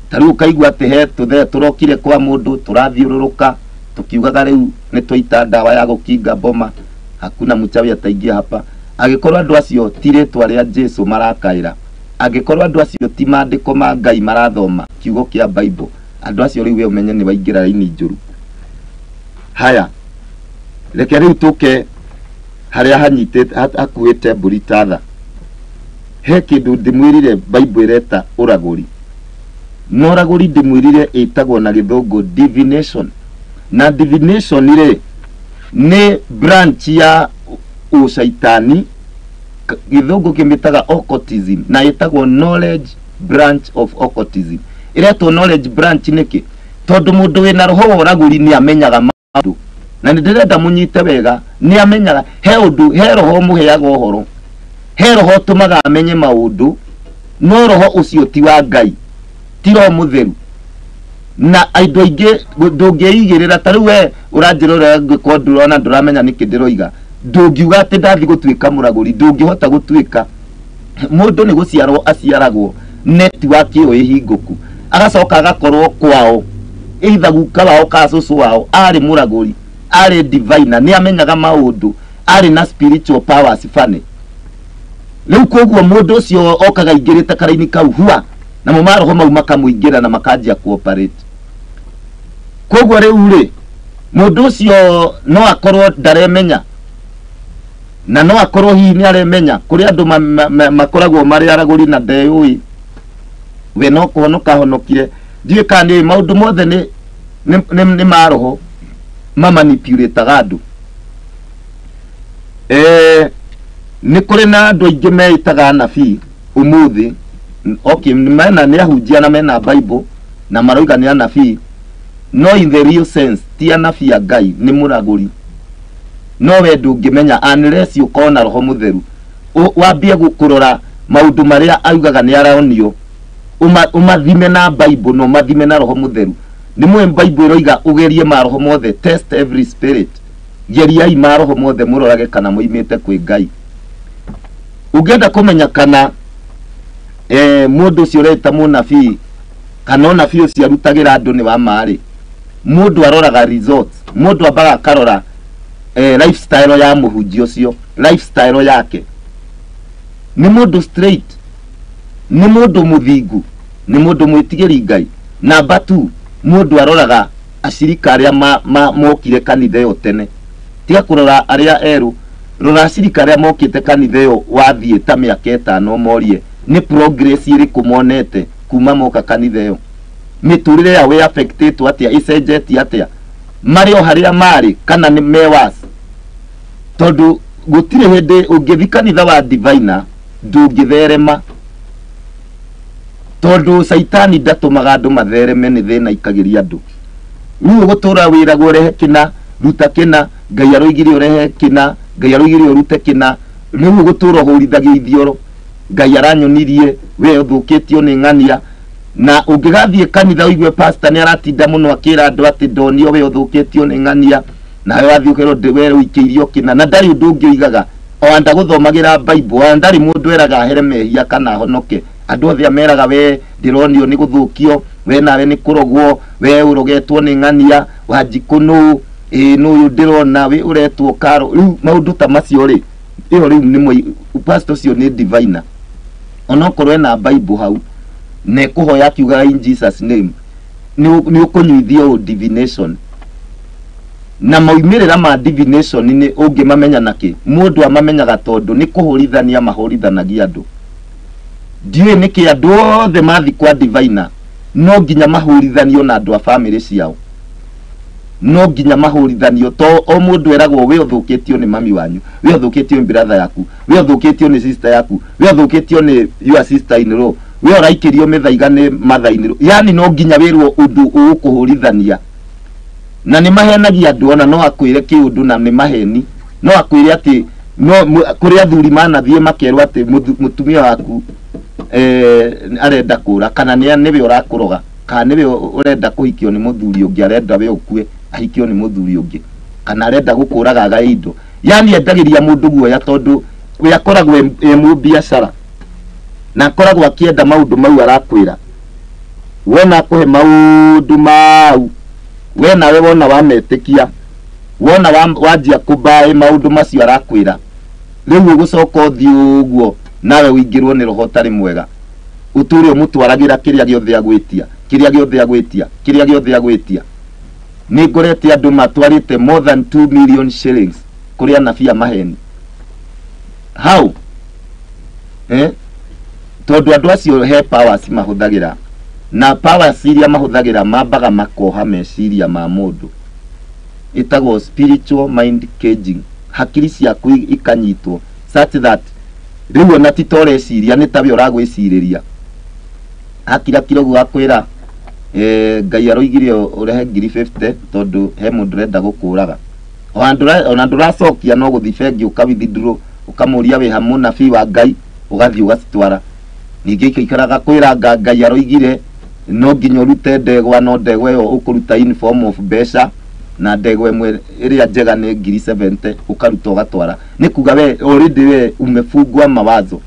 Speaker 1: ta rĩu ũkaigua atĩ he tũthee tũrokire kwa mũndũ tũrathiũrũrũka tukiugaga rĩu nĩ twaita ndawa ya gũkinga boma, hakuna mchawi ataingia hapa. Angĩkorwo andũ acio ti rĩtwa rĩa Jesu marakaĩra, angĩkorwo andũ acio ti maandĩko ma Ngai marathoma kiugo kĩa Bible, andũ acio rĩu we ũmenye nĩ waingĩra raini njũru. Haya, reke rĩu tũke harĩa hanyitĩte hakuĩte mbũri ta tha. He kĩndũ ndĩmwĩrire Bible ĩreta ũragũri, na ũragũri ndĩmwĩrire ĩtagwo na gĩthũngũ divination. Na divination rĩ nĩ branch ya ũcaitani, gĩthũngũ kĩmĩtaga occultism, na ĩtagwo knowledge branch of occultism. Ĩretwo knowledge branch nĩkĩ? Tondũ mũndũ wĩna roho wa ũragũri nĩ amenyaga maũndũ, na nĩ ndĩrenda mũnyite wega, nĩ amenyaga he ũndũ, he roho ũmũheaga ũhoro, he roho ũtũmaga amenye maũndũ, no roho ũcio ti wa Ngai, ti roho mũtheru. Na andũ aingĩ ndũngĩigĩrĩra, ta rĩu we ũranjĩra ũrĩa ngĩkorwo ndũrona ndũramenya nĩkĩ ndĩroiga, ndũngiuga atĩ ndathi gũtuĩka mũragũri, ndũngĩhota gũtuĩka. Mũndũ nĩ gũciarwo aciaragwo network ĩyo ĩhingũku, agacoka agakorwo kwao, either guka wao kana cũcũ wao arĩ mũragũri, arĩ diviner, nĩ amenyaga maũndũ, arĩ na spiritual powers funny. Rĩu koguo mũndũ ũcio okaga aingĩrĩte karaini kau hua, namo maroho mau makamũingĩra na makanjia cooperate. Koguo rĩu rĩ, mũndũ ũcio no akorwo ndaremenya, na no akorwo hihi nĩ aremenya. Kũrĩ andũ makoragwo marĩ aragũri na ndeyũĩ we no kũhonoka ahonokire. Ndiũĩ kana nĩ maũndũ mothe nĩ maroho mamanipulataga andũ. Nĩ kũrĩ na andũ aingĩ meĩtaga anabii ũmũthĩ. Okay, mena nĩ ahunjia na mena Bible na maroiga nĩ anabii, no in the real sense ti anabii a Ngai, nĩ mũragũri. No we ndũngĩmenya unless ũkorwo na roho mũtheru, wambie kũrora maũndũ marĩa augaga nĩ aronio, ũmathime na Bible na ũmathime na roho mũtheru. Nĩ mũĩ Bible ĩroiga ũgerie maroho mothe, test every spirit, geriai maroho mothe mũrorage kana moimĩte kwĩ Ngai. Ũngĩenda kũmenya kana mũndũ ũcio ũreta mũnabii kana ũnabii ũcio arutagĩra andũ nĩ wa ma-rĩ, mũndũ aroraga results. Mũndũ ambaga akarora lifestyle ya mũhunjia ũcio, lifestyle yake. Nĩ mũndũ straight, nĩ mũndũ mũthingu, nĩ mũndũ mwĩtigĩri Ngai. Number 2, mũndũ aroraga acirika arĩa mokire kanitha ĩyo tene. Tiga kũrora arĩa erũ, rora acirika arĩa mokĩte kanitha ĩyo wathiĩ ta mĩaka ĩtano, morie nĩ progress ĩrĩkũ monete kuma moka kanitha ĩyo, mĩtũrĩre yao ĩ affectĩtwo atĩa, ĩcenjetie atĩa, marĩ o harĩa marĩ kana nĩ me worse. Tondũ gũtirĩ hĩndĩ ũngĩthiĩ kanitha wa diviner ndũngĩtherema, tondũ caitani ndatũmaga andũ mathereme, nĩ thĩna ikagĩria andũ. Rĩu ũgũtũra wĩragwo ũrehe kĩna, ruta kĩna, Ngai aroigire ũrehe kĩna, Ngai aroigire ũrute kĩna. Rĩu ũgũtũra ũhũrithagia ithioro, Ngai aranyonirie we ũthũkĩtio nĩ ng'ania. Na ũngĩgathiĩ kanitha ũigue pastor nĩ aratinda mũno akĩra andũ atĩ ndonio we ũthũkĩtio nĩ ng'ania, nawe wathiĩ ũkerwo we ũikĩirio kĩna, na ndarĩ ũndũ ũngĩ oigaga, o ndagũthomagĩra Bible, o ndarĩ mũndũ eraga ahere mehia kana ahonoke. Andũ othe ameraga we ndĩronio nĩ gũthũkio, we nawe nĩ kũrogwo, we ũrogetwo nĩ ng'ania, Wanjikũ nũ, ĩ nũ ũyũ ndĩrona we ũretwo karo. Rĩu maũndũ ta macio rĩ, ĩyo rĩu nĩ pastor ũcio nĩ diviner, onokorwo ena Bible hau na ekũhoya akiugaga in Jesus name, nĩ ũkũnyuithio divination. Na maumĩrĩra ma divination nĩ ũngĩmamenya nakĩ? Mũndũ amamenyaga tondũ nĩ kũhũrithania mahũrithanagia andũ. Ndiũĩ nĩkĩ andũ othe mathi kwa diviner No nginya mahũrithanio na andũ a bamĩrĩ ciao, no nginya mahũrithanio, to o mũndũ eragwo we ũthũkĩtio nĩ mami wanyu, we ũthũkĩtio nĩ brother yaku, we ũthũkĩtio nĩ sister yaku, we ũthũkĩtio nĩ your sister in law, we ũraikĩrio mĩthaiga nĩ mother in law. Yani no nginya wĩrwo ũndũ ũgũkũhũrithania. Na nĩ mahenagia andũ, ona no akwĩre kĩũndũ na nĩ maheni, no akwĩre atĩ no kũrĩ athuri manathiĩ makerwo atĩ mũtumia waku arenda kũra, kana nĩwe ũrakũroga, kana nĩwe ũrenda kũhikio nĩ mũthuri ũngĩ, arenda we ũkue ahikio nĩ mũthuri ũngĩ, kana arenda gũkũraga agae indo. Yani endagĩria mũndũ guoya tondũ we akoragwo e mũbiacara na akoragwo akĩenda maũndũ mau arakwĩra. Wona akũhe maũndũ mau, we nawe wona wametĩkia, wona wanjia kũmbaĩ maũndũ macio arakwĩra, rĩu ũgũcoka ũthiĩ ũguo nawe ũingĩrwo nĩ roho ũtarĩ mwega, ũtũre ũmũtwaragĩra kĩrĩa gĩothe agwĩtia, kĩrĩa gĩothe agwĩtia, kĩrĩa gĩothe agwĩtia. Nĩ ngorete andũ matwarĩte more than 2 million shillings kũrĩ anabii a maheni. How? Tondũ andũ acio he powers mahũthagĩra, na powers iria mahũthagĩra mambaga makoha meciria ma mũndũ, ĩtagwo spiritual mind caging. Hakiri ciaku ikanyitwo such that rĩu ona ti ta ũreciria, nĩ tawe ũragwĩcirĩria. Akirakira ũguo akwĩra, Ngai aroigire ũrehe ngiri 50 tondũ he mũndũ ũrenda gũkũraga. Ona ndũracokia, no gũthiĩ bengi ũka withdraw, ũkamũria wĩ ha mũnabii wa Ngai, ũgathiĩ ũgacitwara. Ningĩ ikaikaraga kwĩra Ngai aroigire no nginya ũrute ndegwa, no ndegwa ĩyo ũkũruta in form of mbeca, na ndegwa ĩmwe ĩrĩa njega nĩ ngiri 70, ũkaruta ũgatwara. Nĩ kuga we already we umefungwa mawazo.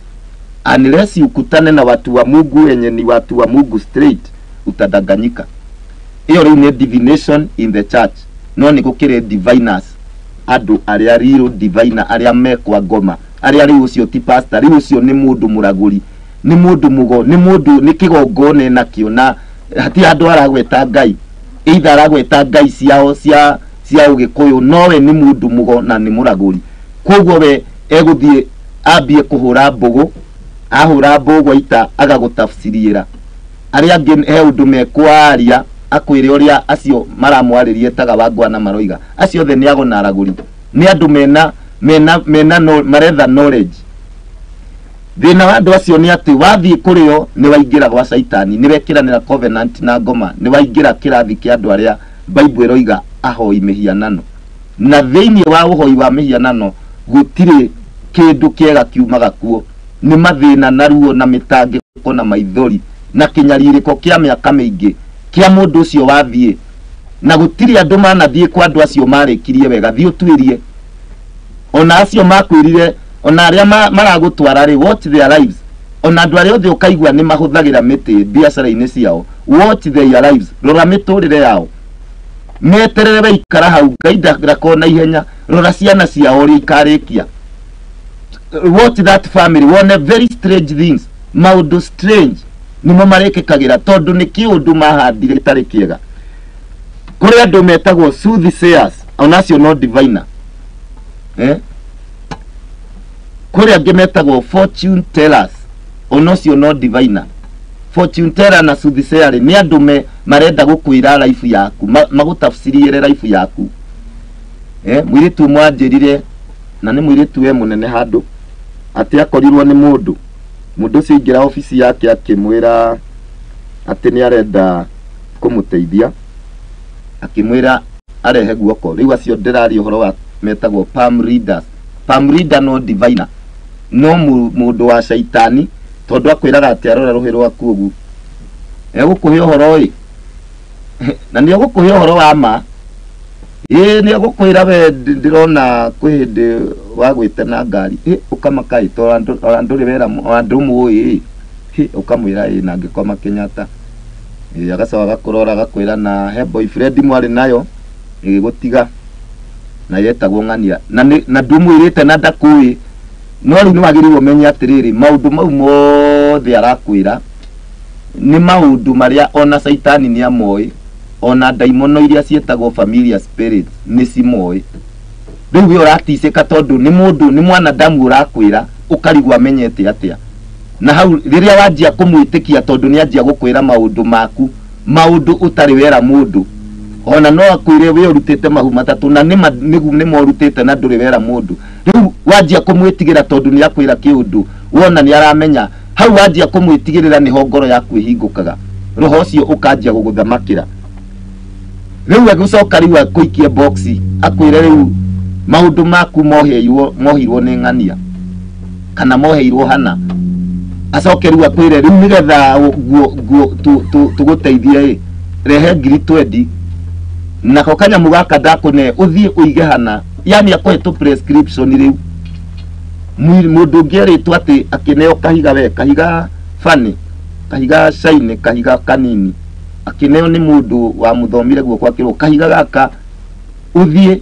Speaker 1: Unless ukutane na watu wa Mungu wenye ni watu wa Mungu straight, utadanganyika. Iyo rĩu nĩ divination in the church. No nĩ gũkĩrĩ diviners, andũ arĩa real diviner, arĩa mekwa ngoma, arĩa rĩu ũcio ti pastor, rĩu ũcio nĩ mũndũ mũragũri, nĩ mũndũ mũgo, nĩ mũndũ nĩ kĩgongona enakĩo, na hatirĩ handũ aragweta Ngai, either aragweta Ngai ciao cia ũgĩkũyũ, nowe nĩ mũndũ mũgo na nĩ mũragũri. Koguo we egũthiĩ ambie kũhũra mbũgũ, ahũra mbũgũ aita agagũtafsiriĩra. Arĩa angĩ he ũndũ mekwaria, akwĩre ũrĩa acio maramwarĩria etaga wangwana maroiga. Acio othe nĩ ago na aragũri, nĩ andũ mena no, maretha knowledge. Thĩna wa andũ acio nĩ atĩ wathiĩ kũrĩo nĩ waingĩra gwa Caitani, nĩ wekĩranĩra covenant na ngoma, nĩ waingĩra kĩrathi kĩa andũ arĩa Bible ĩroiga ahoi mĩhianano. Na thĩinĩ wa ũhoi wa mĩhianano gũtirĩ kĩndũ kĩega kiumaga kuo, nĩ mathĩna na ruo na mĩtangĩko na maithori na kĩnyarirĩko kĩa mĩaka mĩingĩ kĩa mũndũ ũcio wathiĩ. Na gũtirĩ andũ manathiĩ kwa andũ acio marĩkirie wega, thiĩ ũtuĩrie. Ona acio makwĩrire, ona arĩa maragũtwara rĩ, watch their lives. Ona andũ arĩa othe ũkaigua nĩ mahũthagĩra mĩtĩ biacara-inĩ ciao, watch their lives, rora mĩtũrĩre yao. Meterere waikara hau, Ngai ndakona ihenya, rora ciana ciao ũrĩa ikarĩkia. Watch that family, wone very strange things, maũndũ strange nĩmo marekĩkagĩra tondũ nĩ kĩũndũ mahandire gĩtarĩ kĩega. Kũrĩ andũ metagwo soothsayers, ona acio no diviner. Kũrĩ angĩ metagwo fortune tellers, ona ũcio no diviner. Fortune teller na soothsayer nĩ andũ marenda gũkwĩra life yaku, magũtafsiriĩre life yaku. Mũirĩtu ũmwe anjĩrire, na nĩ mũirĩtu we mũnene handũ, atĩ akorirwo nĩ mũndũ. Mũndũ ũcio aingĩra obici yake akĩmwĩra atĩ nĩ arenda kũmũteithia, akĩmwĩra arehe guoko. Rĩu acio ndĩraria ũhoro wa metagwo palm readers. Palm reader no diviner, no mũndũ wa caitani, tondũ akwĩraga atĩ arora rũhĩ rwaku ũguo egũkũhe ũhoro ĩ, na nĩ egũkũhe ũhoro wa ma. Ĩ nĩ egũkwĩra we ndĩrona kwĩ hĩndĩ wagwĩte na ngari, ĩ ũkamaka ĩ, to ona ndũrĩ wera, ona ndũmũĩ ĩ, ũkamwĩra ĩ, na ngĩkoma Kenyatta. Ĩ, agacoka agakũrora agakwĩra na he boyfriend mwarĩ nayo ĩgĩgũtiga na yetagwo ng'ania, na na ndũmwĩrĩte na ndakũĩ. No rĩu nĩ wagĩrĩirwo ũmenye atĩrĩrĩ, maũndũ mau mothe arakwĩra nĩ maũndũ marĩa ona Caitani nĩ amoĩ, ona ndaimono iria ciĩtagwo familiar spirits nĩ cimoĩ. Rĩu we ũraticĩka tondũ nĩ mũndũ, nĩ mwanadamu ũrakwĩra, ũkarigwo amenyete atĩa. Na hau rĩrĩa wanjia kũmwĩtĩkia tondũ nĩ anjia gũkwĩra maũndũ maku, maũndũ ũtarĩ wera mũndũ, ona no akwĩre we ũrutĩte mahu matatũ na nĩma nĩmo ũrutĩte na ndũrĩ wera mũndũ. Rĩu wanjia kũmwĩtigĩra tondũ nĩ akwĩra kĩũndũ wona nĩ aramenya, hau wanjia kũmwĩtigĩrĩra nĩho ngoro yaku ĩhingũkaga, roho ũcio ũkanjia gũgũthamakĩra. Rĩu agũcoka rĩu akũikie box akwĩre rĩu maũndũ maku moheirwo nĩ ng'ania kana moheirwo hana, acoke rĩu akwĩre rĩu nĩgetha tũgũteithie ĩ, rehe 20,000 nako kanyamũ gaka ndakũne ũthiĩ ũige hana, yani akũhe tũ prescription. Rĩu mũndũ ũngĩ erĩtwo atĩ akĩneo kahiga, we kahiga bani, kahiga shaini, kahiga kanini, akĩneo nĩ mũndũ wamũthomire guoko, akĩrwo kahiga gaka ũthiĩ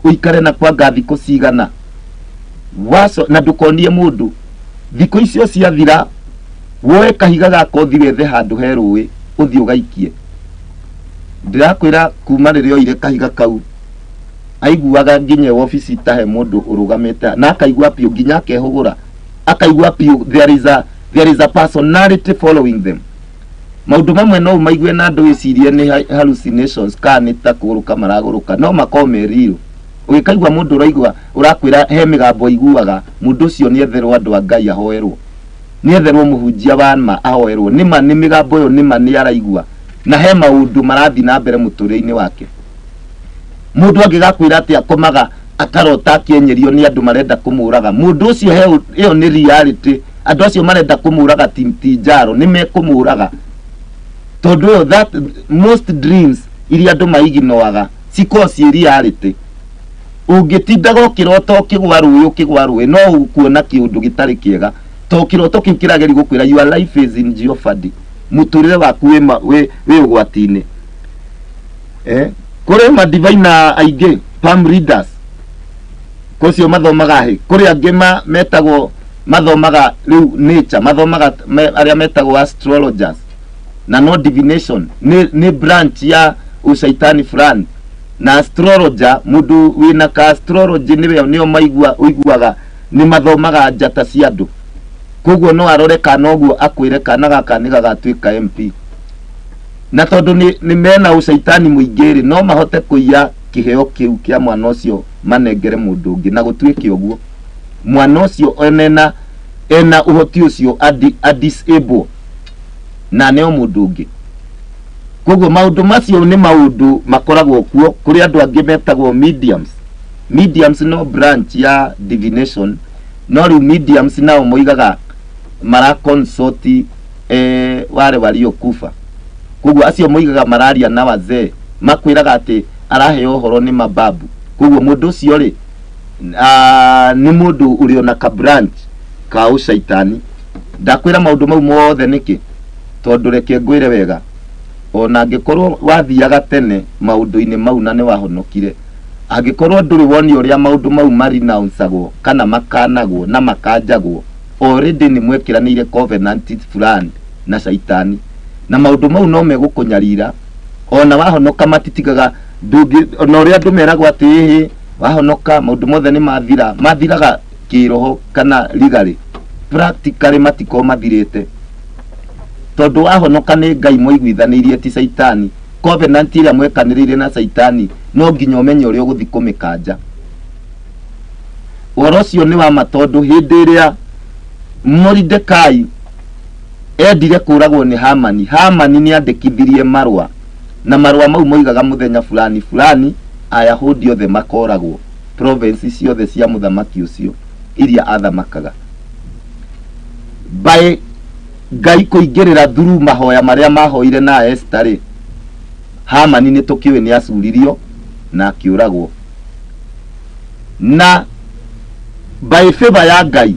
Speaker 1: ũikare na kwanga thikũ cigana waco na ndũkonie mũndũ, thikũ icio ciathira woe kahiga gaka ũthiĩ wethe handũ he rũĩ ũthiĩ ũgaikie. Ndĩrakwĩra kuma rĩrĩa oire kahiga kau aiguaga nginya wabici ta he mũndũ ũrũgamĩte na akaigua piũ nginya akehũgũra akaigua piũ there is a personality following them. Maũndũ mamwe no ũmaigue na andũ wĩcirie nĩ hallucinations kana nĩ ta kũgũrũka maragũrũka, no makorwo me real. Ũgĩkaigua mũndũ ũraigua ũrakwĩra he mĩgambo aiguaga, mũndũ ũcio nĩ etherwo andũ a Ngai ahoerwo, nĩ etherwo mũhunjia wa ma ahoerwo, nĩma nĩ mĩgambo ĩyo nĩma nĩ araigua na he maũndũ marathiĩ na mbere mũtũrĩre-inĩ wake. Mũndũ angĩgakwĩra atĩ akomaga akarota akĩenyerio nĩ andũ marenda kũmũraga, mũndũ ũcio ĩyo nĩ reality. Andũ acio marenda kũmũraga ti njaro, nĩ mekũmũraga tondũ ĩyo that most dreams iria andũ maiginoaga cikoragwo ciĩ reality. Ũngĩtindaga ũkĩrota ũkĩgwa rũĩ ũkĩgwa rũĩ no ũkuona kĩũndũ gĩtarĩ kĩega, to kĩroto kĩu kĩrageria gũkwĩra your life is in jeopardy, mũtũrĩre waku wĩ ũgwati-inĩ. Kũrĩ madivaina aingĩ palm readers kũcio mathomaga hĩ, kũrĩ angĩ metagwo mathomaga rĩu nature, mathomaga arĩa metagwo astrologers na no divination nĩ branch ya ũcaitani fulani. Na astrologer mũndũ wĩna ka astrology nĩwe nĩo maigua ũiguaga nĩ mathomaga njata cia andũ, koguo no arore kana ũguo akwĩre kana gaka nĩ gagatuĩka MP. Na tondũ nĩ mena ũcaitani mũingĩ rĩ, no mahote kũiya kĩheo kĩu kĩa mwana ũcio manengere mũndũ ũngĩ na gũtuĩke ũguo mwana ũcio ena ũhoti ũcio a disable na aneo mũndũ ũngĩ. Koguo maũndũ macio nĩ maũndũ makoragwo kuo. Kũrĩ andũ angĩ metagwo mediums. Mediums no branch ya divination, no rĩu mediums nao moigaga mara consult wale waliokufa. Koguo acio moigaga mararia na wazee, makwĩraga atĩ araheo ũhoro nĩ mababu. Koguo mũndũ ũcio rĩ nĩ mũndũ ũrĩ ona ka branch ka ũcaitani. Ndakwĩra maũndũ mau mothe nĩkĩ? Tondũ reke ngwĩre wega, ona angĩkorwo wathiaga tene maũndũ-inĩ mau na nĩ wahonokire, angĩkorwo ndũrĩ woni ũrĩa maũndũ mau marinauncagwo kana makanagwo na makanjagwo, already nĩ mwekĩranĩire covenant fulani na caitani, na maũndũ mau no megũkũnyarira. Ona wahonoka matitigaga, ona ũrĩa andũ meragwo atĩ ĩhĩ wahonoka maũndũ mothe nĩ mathira, mathiraga kĩroho kana legally, practically matikorwo mathirĩte, tondũ wahonoka nĩ Ngai mwaiguithanĩirie ti caitani. Covenant ĩrĩa mwekanĩrĩire na caitani no nginya ũmenye ũrĩa ũgũthiĩ kũmĩkanja. Ũhoro ũcio nĩ wa ma, tondũ hĩndĩ ĩrĩa Moridekai endire kũragwo nĩ Hamani, Hamani nĩ andĩkithirie marũa, na marũa mau moigaga mũthenya fulani fulani Ayahudi othe makoragwo province ciothe cia mũthamaki ũcio iria athamakaga. By Ngai kũingĩrĩra through mahoya marĩa mahoire na Esther rĩ, Hamani nĩ tũkĩũĩ nĩ acuririo na akĩũragwo. Na by favor ya Ngai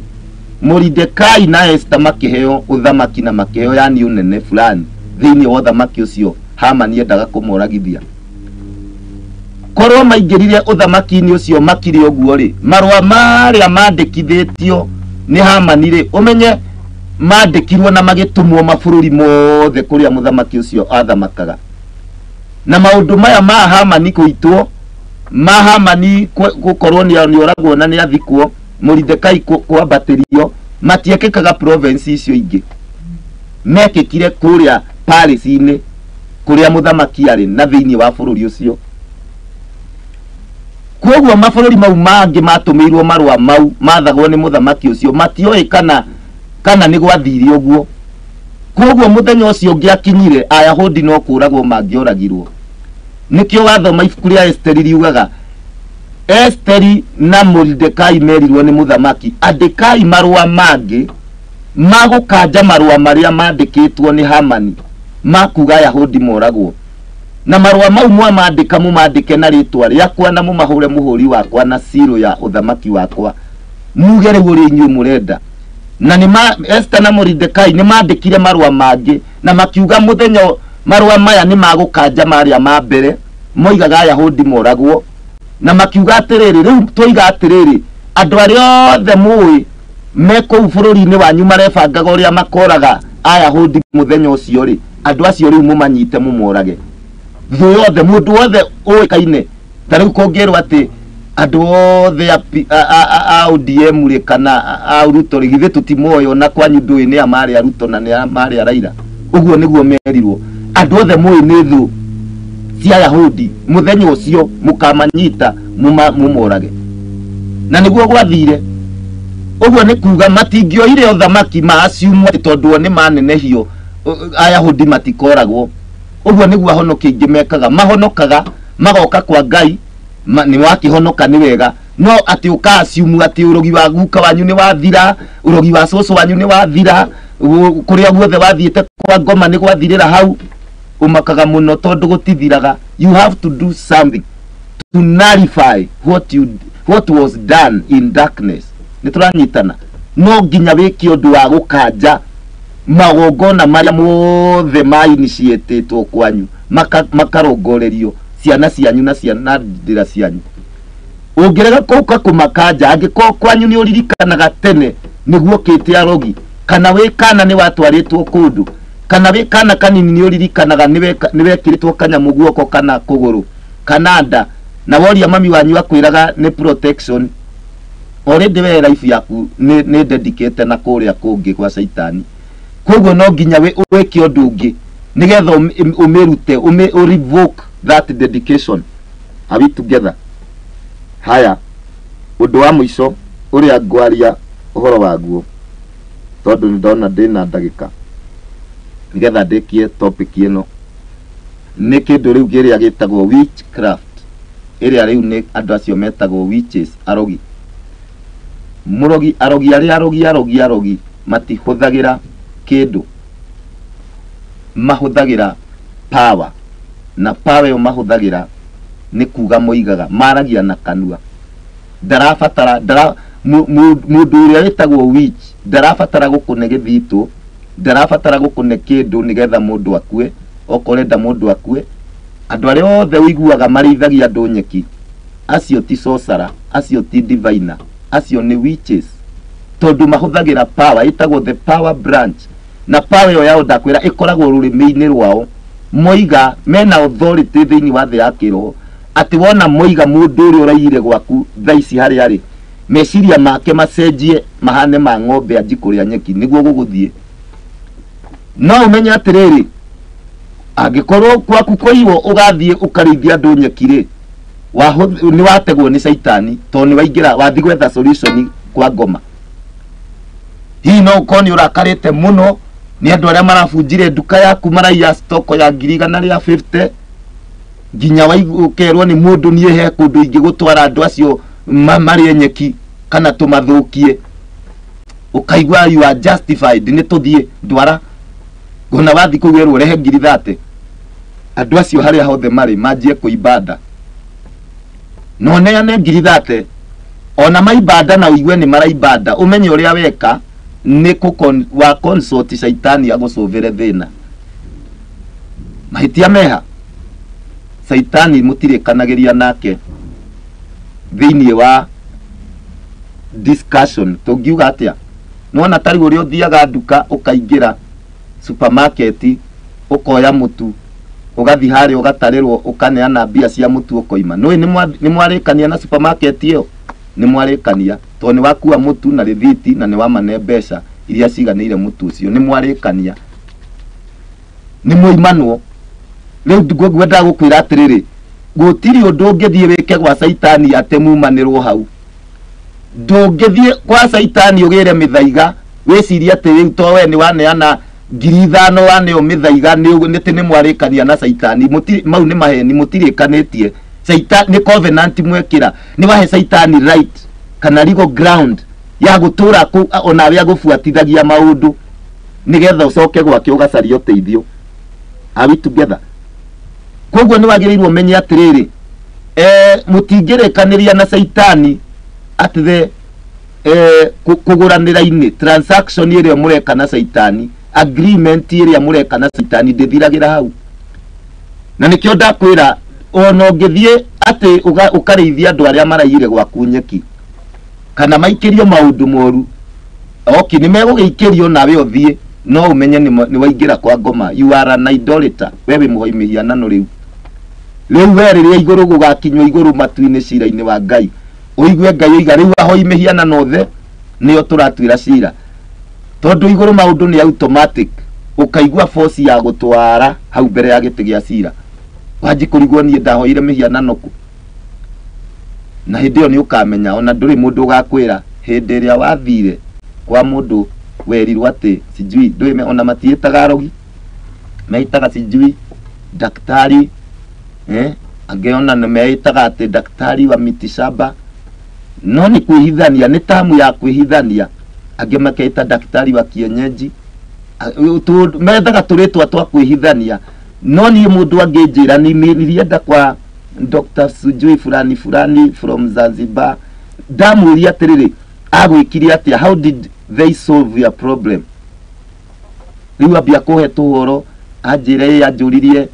Speaker 1: Moridekai na Esther makĩheo ũthamaki na makĩheo yani ũnene fulani thĩinĩ wa ũthamaki ũcio Hamani endaga kũmoragithia. Korwo maingĩrire ũthamaki-inĩ ũcio makire ũguo rĩ, marũa marĩa mandĩkithĩtio nĩ Hamani rĩ, ũmenye mandĩkirwo na magĩtũmwo mabũrũri mothe kũrĩa mũthamaki ũcio athamakaga. Na maũndũ maya ma Hamani kũitwo, ma Hamani gũkorwo nĩ oragwo na nĩ athikwo, Moridekai kwambatĩrio, Matiekĩkaga province icio ingĩ, mekĩkire kũrĩa palace-inĩ kũrĩa mũthamaki arĩ na thĩinĩ wa bũrũri ũcio. Koguo mabũrũri mau mangĩ matũmĩirwo marũa mau mathagwo nĩ mũthamaki ũcio matioĩ kana nĩ gwathire ũguo. Koguo mũthenya ũcio ũngĩakinyire Ayahudi no kũragwo mangĩoragirwo. Nĩkĩo wathoma ibuku rĩa Esteri riugaga Esteri na Moridekai merirwo nĩ mũthamaki, andĩkai marũa mangĩ ma gũkanja marũa marĩa mandĩkĩtwo nĩ Hamani ma kuga Ayahudi moragwo. Na marũa mau mwamandĩka mũmandĩke na rĩtwa rĩakwa na mũmahũre mũhũri wakwa na ciro ya ũthamaki wakwa, muge rĩu ũrĩa inyuĩ mũrenda. Na nĩ Esther na Moridekai nĩ mandĩkire marũa mangĩ na makiuga mũthenya marũa maya nĩ magũkanja marĩa ma mbere moigaga Ayahudi moragwo, na makiuga atĩrĩrĩ, rĩu twoiga atĩrĩrĩ, andũ arĩa othe mũĩ me kũu bũrũri-inĩ wanyu marebangaga ũrĩa makoraga Ayahudi mũthenya ũcio rĩ, andũ acio rĩu mũmanyite mũmorage. Thũ yothe, mũndũ wothe ũĩkaine, ta rĩu kũngĩrwo atĩ andũ othe a ODM rĩ kana a Ruto rĩ, githĩ tũtimoĩ ona kwanyu ndũĩ nĩ a marĩ a Ruto na nĩ a marĩ a Raila. Ũguo nĩguo merirwo, andũ othe mũĩ nĩ thũ cia Ayahudi, mũthenya ũcio mũkamanyita mũmorage. Na nĩguo gwathire. Ũguo nĩ kuga matingĩoire ũthamaki ma assume atĩ tondũ o nĩ manenehio Ayahudi matikoragwo. Ũguo nĩguo ahonoki aingĩ mekaga, mahonokaga magoka kwa Ngai, nĩ wakĩhonoka nĩ wega, no atĩ ũka assume atĩ ũrogi wa guka wanyu nĩ wathira, ũrogi wa cũcũ wanyu nĩ wathira, kũrĩa guothe wathiĩte kwa ngoma nĩ gwathirĩra hau, ũmakaga mũno tondũ gũtithiraga. You have to do something to nullify what was done in darkness. Nĩ tũranyitana, no nginya wĩke ũndũ wa gũkanja magongona marĩa mothe ma initiatetwo kwanyu, makarongorerio ciana cianyu na ciana ndĩra cianyu. Ũngĩrega kũka kũmakanja, angĩkorwo kwanyu nĩ ũririkanaga tene nĩguo kĩte arogi, kana wĩ kana nĩ watwarĩtwo kũndũ, kana wĩ kana kanini nĩ ũririkanaga nĩ wekĩrĩtwo kanyamũ guoko kana kũgũrũ kana nda, na woria mami wanyu akwĩraga nĩ protection, already we life yaku nĩ dedicated na kũrĩa kũngĩ gwa caitani. Koguo no nginya wĩke ũndũ ũngĩ nĩgetha ũmĩrute, revoke that dedication. Are we together? Haya, ũndũ wa mũico ũrĩa ngwaria ũhoro waguo, tondũ nĩ ndona ndĩna ndagĩka nĩgetha ndĩkie topic ĩno, nĩ kĩndũ rĩu kĩrĩa gĩtagwo witchcraft, ĩrĩa rĩu nĩ andũ acio metagwo witches, arogi. Mũrogi, arogi arĩa arogi, arogi, arogi matihũthagĩra kĩndũ, mahũthagĩra power, na power ĩyo mahũthagĩra nĩ kuga moigaga, maragia na kanua. Ndarabatara, ndara, mũndũ ũrĩa wĩtagwo witch ndarabatara gũkũne gĩthitũ, ndarabatara gũkũne kĩndũ nĩgetha mũndũ akue. Okorwo ũrenda mũndũ akue, andũ arĩa othe ũiguaga marĩithagia andũ nyeki, acio ti sorcerer, acio ti diviner, acio nĩ witches, tondũ mahũthagĩra power ĩtagwo the power branch. Na power ĩyo yao ndakwĩra ĩkoragwo rũrĩmĩ-inĩ rwao. Moiga mena authority thĩinĩ wa thĩ ya kĩroho, atĩ wona moiga mũndũ ũrĩa ũraiyire gwaku thaa ici harĩa arĩ, meciria make macenjie mahane ma ng'ombe anji kũrĩa nyeki, nĩguo gũgũthiĩ. No ũmenye atĩrĩrĩ, angĩkorwo gwaku kũiywo ũgathiĩ ũkarĩithia andũ nyeki rĩ, nĩ wategwo nĩ caitani, tondũ nĩ waingĩra wathiĩ gwetha solution kwa ngoma. Hihi no ũkorwo nĩ ũrakarĩte mũno nĩ andũ arĩa marabunjire nduka yaku, maraiya stock ya ngiri igana rĩa 50, nginya ũkerwo nĩ mũndũ niĩ he kũndũ ingĩgũtwara andũ acio marĩe nyeki kana tũmathũkie, ũkaigua you are justified, nĩ tũthiĩ ndwara. Ona wathiĩ kũu werwo ũrehe ngiri 30, andũ acio harĩa hothe marĩ manjie kũimba nda, na ũneane ngiri 30, ona maimba nda na ũigue nĩ maraimba nda, ũmenye ũrĩa weka nĩ wa consult caitani agũcũvĩre thĩna. Mahĩtia meha, caitani mũtirĩkanagĩria nake thĩinĩ wa discussion. Tũngiuga atĩa? Nĩwona ta rĩu ũrĩa ũthiaga nduka ũkaingĩra supermarket ũkoya mũtu, ũgathiĩ harĩa ũgatarĩrwo, ũkaneana mbia cia mũtu ũkoima. Nĩũĩ nĩ mwarĩkania na supermarket ĩyo? Nĩ mwarĩkania tondũ nĩ wakua mũtu na rĩthiti na nĩ wamane mbeca iria ciganĩire mũtu ũcio. Nĩ mwarĩkania, nĩ mwaimanwo. Rĩu ngwendaga gũkwĩra atĩrĩrĩ, gũtirĩ ũndũ ũngĩthiĩ wĩke gwa caitani atĩ mumanĩrwo hau. Ndũngĩthiĩ gwa caitani ũgĩre mĩthaiga wĩcirie atĩ rĩu to we nĩ waneana 5,000 waneo mĩthaiga nĩ atĩ nĩ mwarĩkania na caitani. Mau nĩ maheni, mũtirĩkanĩtie. Nĩ covenant mwekĩra, nĩ wahe caitani right kana legal ground ya gũtũra kũu onawe agũbuatithagia maũndũ nĩgetha ũcoke gwake ũgacaria ũteithio. Are we together? Koguo nĩ wagĩrĩirwo ũmenye atĩrĩrĩ, mũtingĩrĩkanĩria na caitani at the kũgũranĩra-inĩ, transaction ĩrĩa mũreka na caitani, agreement ĩrĩa mũreka na caitani ndĩthiragĩra hau. Na nĩkĩo ndakwĩra ona ũngĩthiĩ atĩ ũkarĩithia andũ arĩa maraiyire gwaku nyeki kana maikĩrio maũndũ moru, oki nĩ megũgĩikĩrio nawe ũthiĩ, no ũmenye nĩ waingĩra kwa ngoma. You are an idolater, we wĩ mũhoi mĩhianano. Rĩu rĩu we rĩrĩa igũrũ gũgakinywo igũrũ matu-inĩ cira-inĩ wa Ngai, ũigue Ngai oiga rĩu ahoi mĩhianano othe nĩo tũratuĩra cira, tondũ igũrũ maũndũ nĩ automatic. Ũkaigua force ya gũtwara hau mbere ya gĩtĩ gĩa cira, wanji kũrigwo niĩ ndahoire mĩhianano kũ. Na hĩndĩ ĩyo nĩ ũkamenya ona ndũrĩ mũndũ ũgakwĩra hĩndĩ ĩrĩa wathire kwa mũndũ werirwo atĩ sijui ndũĩ ona matiĩtaga arogi, meitaga sijui daktari, angĩ ona nĩ meĩtaga atĩ daktari wa mitishamba, no nĩ kwĩhithania, nĩ tamu ya kwĩhithania. Angĩ makeita daktari wa kienyeji, methaga tũrĩtwa twa kwĩhithania. No niĩ mũndũ angĩnjĩra nilienda kwa Dr. Sujui fulani fulani from Zanzibar, ndamũria atĩrĩrĩ, agwĩkire atĩa? How did they solve your problem? Rĩu ambia kũhe tũhoro, anjĩre ĩ anjũririe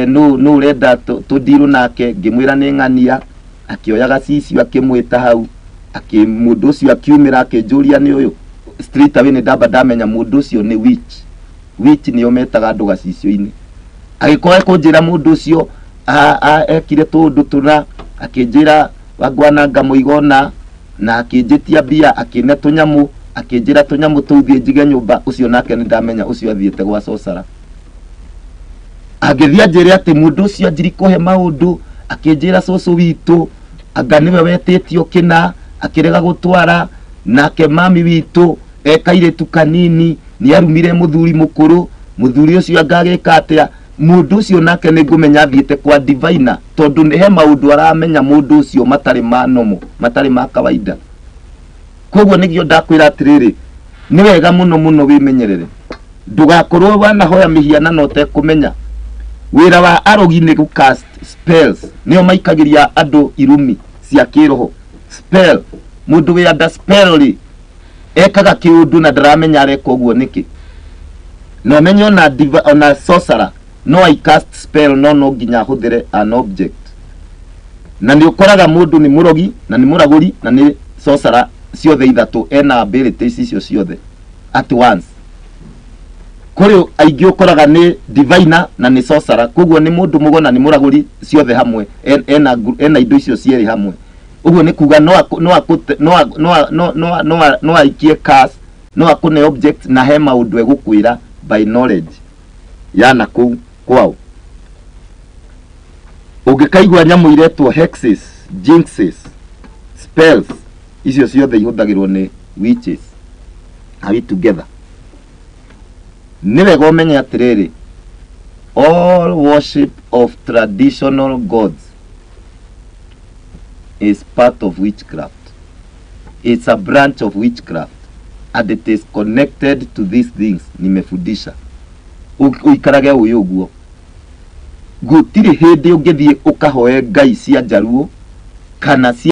Speaker 1: nũ nũ ũrenda tũndirũ nake, ngĩmwĩra nĩ ng'ania. Akĩoya gacicio akĩmwĩta hau, akĩ mũndũ ũcio akiumĩra akĩnjũria nĩ ũyũ. Straight away nĩ ndamba ndamenya mũndũ ũcio nĩ witch. Witch nĩo metaga andũ gacicio-inĩ. Agĩkorwo ekũnjĩra mũndũ ũcio ekire tũũndũ tũna, akĩnjĩra wangwananga mũigona na akĩnjĩtia mbia, akĩne tũnyamũ, akĩnjĩra tũnyamũ tũu thiĩ njige nyũmba. Ũcio nake nĩ ndamenya ũcio athiĩte gwa sorcerer. Angĩthiĩ anjĩre atĩ mũndũ ũcio anjiri kũhe maũndũ, akĩnjĩra cũcũ witũ anga nĩwe wetĩtio kĩna akĩrega gũtwara, nake mami witũ e kairĩtu kanini nĩ arumire mũthuri mũkũrũ, mũthuri ũcio anga agĩka atĩa. Mũndũ ũcio nake nĩ ngũmenya athiĩte kwa diviner, tondũ nĩ he maũndũ aramenya mũndũ ũcio matarĩ ma normal, matarĩ ma kawaida. Koguo nĩkĩo ndakwĩra atĩrĩrĩ, nĩ wega mũno mũno wĩmenyerere, ndũgakorwo wanahoya mĩhianano ũtekũmenya. Wĩra wa arogi nĩ gũ cast spells, nĩo maikagĩria andũ irumi cia kĩroho. Spell, mũndũ wĩ under spell rĩ, ekaga kĩũndũ na ndaramenya areka ũguo nĩkĩ. Na ũmenye ona ona sorcerer no I cast spell, no no nginya ahũthĩre an object. Na nĩ ũkoraga mũndũ nĩ mũrogi na nĩ mũragũri na nĩ sorcerer, ciothe ithatũ ena abilities icio ciothe at once. Kũrĩ aingĩ ũkoraga nĩ diviner na nĩ sorcerer, koguo nĩ mũndũ mũgo na nĩ mũragũri ciothe hamwe, ena indo icio cierĩ hamwe. Ũguo nĩ kuga no no akũte no no no no no no aikie curse, no akũne object na he maũndũ egũkwĩra by knowledge ya na kũu kwao. Ũngĩkaigua nyamũ iretwo hexes, jinxes, spells, icio ciothe ihũthagĩrwo nĩ witches. Are we together? Nĩ wega ũmenye atĩrĩrĩ, all worship of traditional gods is part of witchcraft. It's a branch of witchcraft and it is connected to these things nimefundisha. Ũikarage ũĩ ũguo, gũtirĩ hĩndĩ ũngĩthiĩ ũkahoe ngai cia njaruo kana cia